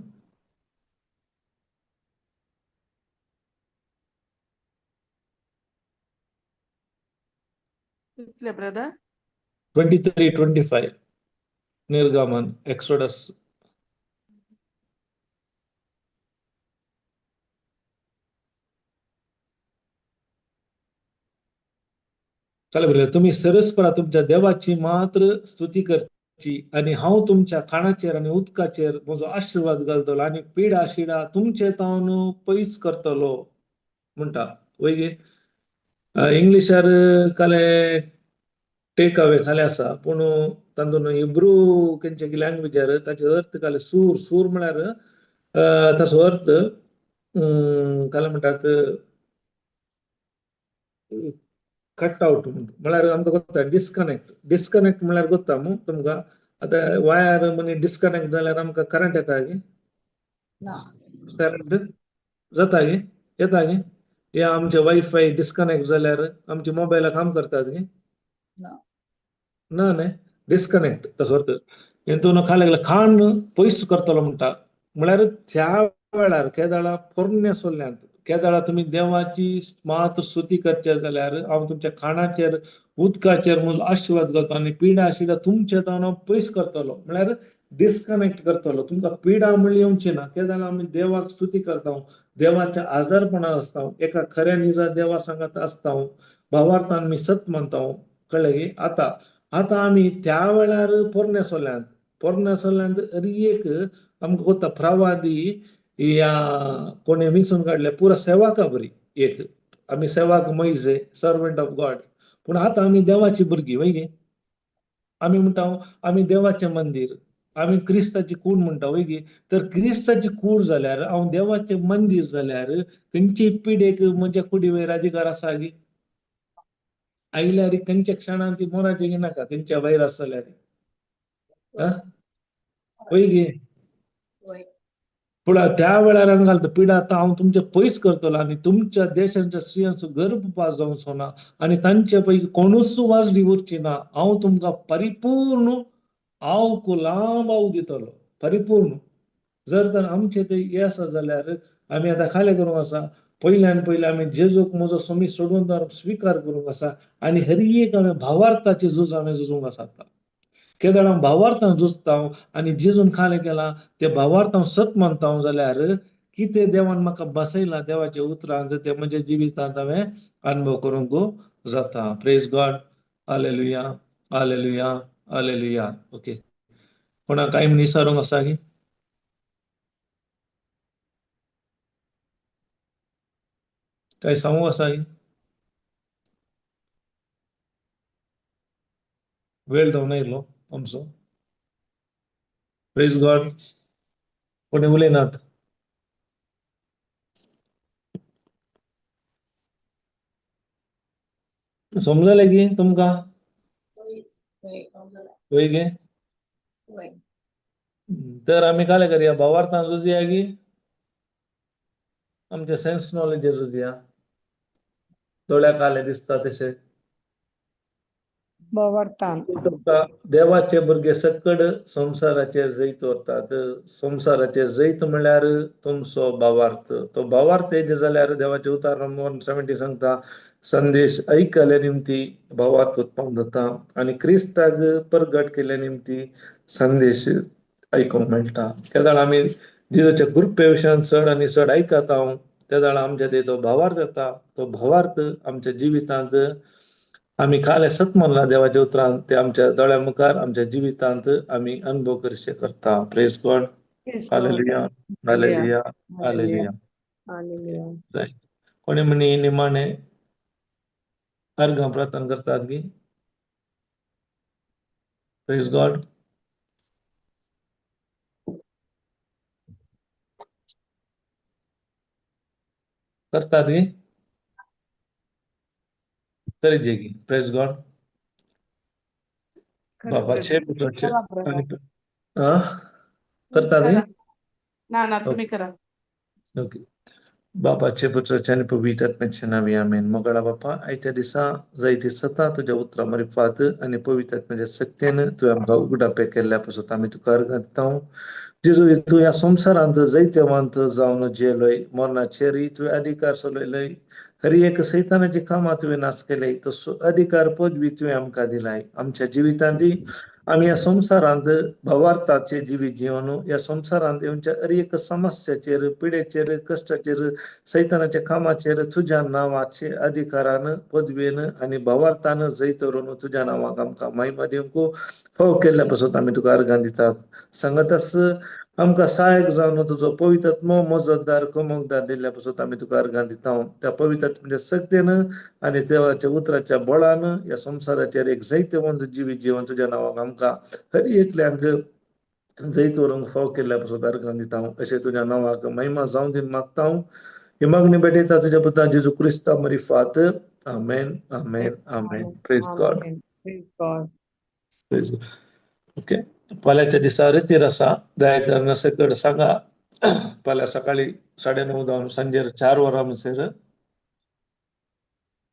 कितले ब्रदर? 23-25 निर्गमन, एक्सोडस. चला बरं, तुम्ही सरसपरा तुमच्या देवाची मात्र स्तुती करची आणि हांव तुमच्या खाणाचेर आनी उदकाचेर म्हजो आशिर्वाद घालतलो आनी पिडा शिडा तुमचे तावन पयस करतलो म्हणटा. वय इंग्लिशार काले टेक अवे खाले आसा, पूण तातूंत हिब्रू खंयच्या लँग्वेजार ताचो अर्थ काले सूर. सूर म्हळ्यार ताचो अर्थ काले म्हणटात कट आउट म्हळ्यार आमकां गोत्ता डिस्कनेक्ट. डिस्कनेक्ट म्हळ्यार गोत्ता मू तुमकां? आतां वायर मनी डिस्कनेक्ट जाल्यार आमकां करंट येता गे? ना. करंट जाता गे? येता गे? या आमचे वायफाय डिस्कनेक्ट जाल्यार आमचे मोबायला काम करतात गे? ना. ना न्ही, डिस्कनेक्ट तसो अर्थ. हेतून खाले खाण पयस करतलो म्हणटा, म्हळ्यार त्या वेळार केदाळा पोरण्या सोल्ल्यांत केदाळा तुमी देवाची मात स्तुती करचे जाल्यार हांव तुमच्या खाणाचेर उदकाचेर म्हजो आशिर्वाद घालतो आनी पिडा शिडा तुमचे तावन हांव पयस करतलो, म्हळ्यार डिस्कनेक्ट करतलो. तुमकां पिडा म्हणली येवची ना. केदाळा आमी देवाक स्तुती करता, देवाच्या आजारपणान आसता, एका खऱ्या निजा देवा सांगात आसता, भावार्थान आमी सत मानता. कळ्ळें की? आतां आतां आमी त्या वेळार पोरण्या सोल्यांत, पोरण्या सोल्यांत हर एक आमकां कोता प्रवादी या कोणे विंचून काडले पुरा सेवाका बरी एक आमी सेवाक मैजे सर्वंट ऑफ गॉड. पूण आतां आमी देवाची भुरगीं वय गे? आमी म्हणटा आमी देवाचें मंदीर, आमी क्रिस्ताची कूड म्हणटा वय गे? तर क्रिस्ताची कूड जाल्यार हांव देवाचें मंदीर जाल्यार खंयची पिडेक म्हज्या कुडी वयर अधिकार आसा गी? आयल्यार खंयच्या क्षणान ती मोराची गी नाका खंयच्या वयर आसा जाल्यार वय गे? पूण त्या वेळार हांगा घालता पिडा आतां हांव तुमचे पयस करतलो आनी तुमच्या देशांच्या स्त्रियांचो गर्भपात जावचो ना आनी तांचे पैकी कोणूच वाजडी उरची ना. हांव तुमकां परिपूर्ण आवक लांब आव दितलो, परिपूर्ण. जर तर आमचे ते हे आसा जाल्यार आमी आतां खालें करूंक आसा. पयल्यान पयलीं आमी जेजूक म्हजो सोमी सोडून स्विकार करूंक आसा आनी हर एक आमी भावार्थाचे झूज आमी झुजूंक आसा. आतां केदळ हांव भावार्थान झुजता आनी जेजून खालें केलां ते भावार्थान सत मानता जाल्यार कितें देवान म्हाका बसयलां देवाच्या उतरान तें म्हज्या जिवितांत हांवें अनुभव करूंक जाता. Praise God. Hallelujah, hallelujah, hallelujah. Okay, कोणाक कांय विचारूंक आसा की? काय सांगूंक आसा की? वेळ जावन आयलो आमचो. प्रेज गॉड. कोणी उलयनात? समजलें की तुमकां? वय गे? तर आमी कालें करया, भावार्थान झुजया की आमच्या सेन्स नॉलेज झुजया? दोळ्याक आले दिसता तशें भावार्थान. देवाचे भुरगे सकड संवसाराचेर जैत व्हरतात. संवसाराचेर जैत म्हणल्यार तुमचो भावार्थ. तो भावार्थ येयले जाल्यार देवाचे उतार 170 सांगता, संदेश ऐकल्या निमती भावार्थ उत्पन्न जाता आनी क्रिस्ताक परगट केल्या निमती संदेश आयकूंक मेळटा. तेदळा आमी जेजूच्या कृपे विशयान चड आनी चड आयकता तेदळा आमच्या ते तो भावार्थ येता. तो भावार्थ आमच्या जिवितांत आमी काले सत मानला देवाच्या उतरान ते आमच्या दोळ्या मुखार आमच्या जिवितांत आमी अनुभव करचे करता. Praise God. Hallelujah, hallelujah, hallelujah. कोणी म्हणी निमाणे अर्घां प्रार्थना करतात की? प्रेज गॉड. करतात की? करीत की. Praise God. बाबाचे पुताचे आणि करतात? ना ना, तुम्ही करा. ओके. बापाचे, पुत्राचे आनी पवित्र आत्म्याच्या नांवी, आमेन. मोगाळा बापा, आयच्या दिसा जायती सता तुज्या उतरां मारिफात आनी पवित्र आत्म्याच्या शक्तीन तुवें आमकां उगडापे केल्ल्या पासत आमी तुका अर्गां दिता. जेजू, तूं ह्या संवसारांत जैतवंत जावन जियेलोय, मरणाचेरय तुवें अधिकार चलयलोय, हर एक सैतानाची कामां तुवें नाश केले, तसो अधिकार पदवी तुवें आमकां दिलाय. आमच्या जिवितांत आमी ह्या संवसारांत भावार्थाचे जिवीत जिवन ह्या संवसारांत येवच्या हर एक समस्याचेर, पिडेचेर, कश्टाचेर, सैतानाच्या कामाचेर तुज्या नांवाचे अधिकारान, पदवेन आनी भावार्थान जैत व्हरून तुज्या नांवाक आमकां महिमा दिवंक फाव केल्ल्या पासत आमी तुका अर्गां दितात. सांगतास आमकां सहायक जावन तुजो पवित्र आत्मो मजतदार, कोमकदार दिल्ल्या पासत आमी तुका अर्गां दिता. त्या पवित्र आत्म्याच्या शक्तीन आनी देवाच्या उतराच्या बळान ह्या संवसाराचेर एक जैतवंत जिवीत जिवन तुज्या नांवाक आमकां हर एकल्यांक जैत व्हरूंक फाव केल्ल्या पासत अर्गां दिता. अशें तुज्या नांवाक महिमा जावं दी मागता. ही मागणी भेटयता तुज्या पुता जेजू क्रिस्ता मरिफात. आमेन, आमेन, आमेन. Praise God. Amen. Praise God. Praise. Okay, फाल्यांच्या दिसा रितीर आसा. दया करून सकड सांगा, फाल्यां सकाळी 9:30 जावन सांजेर 4 वरां म्हणसर.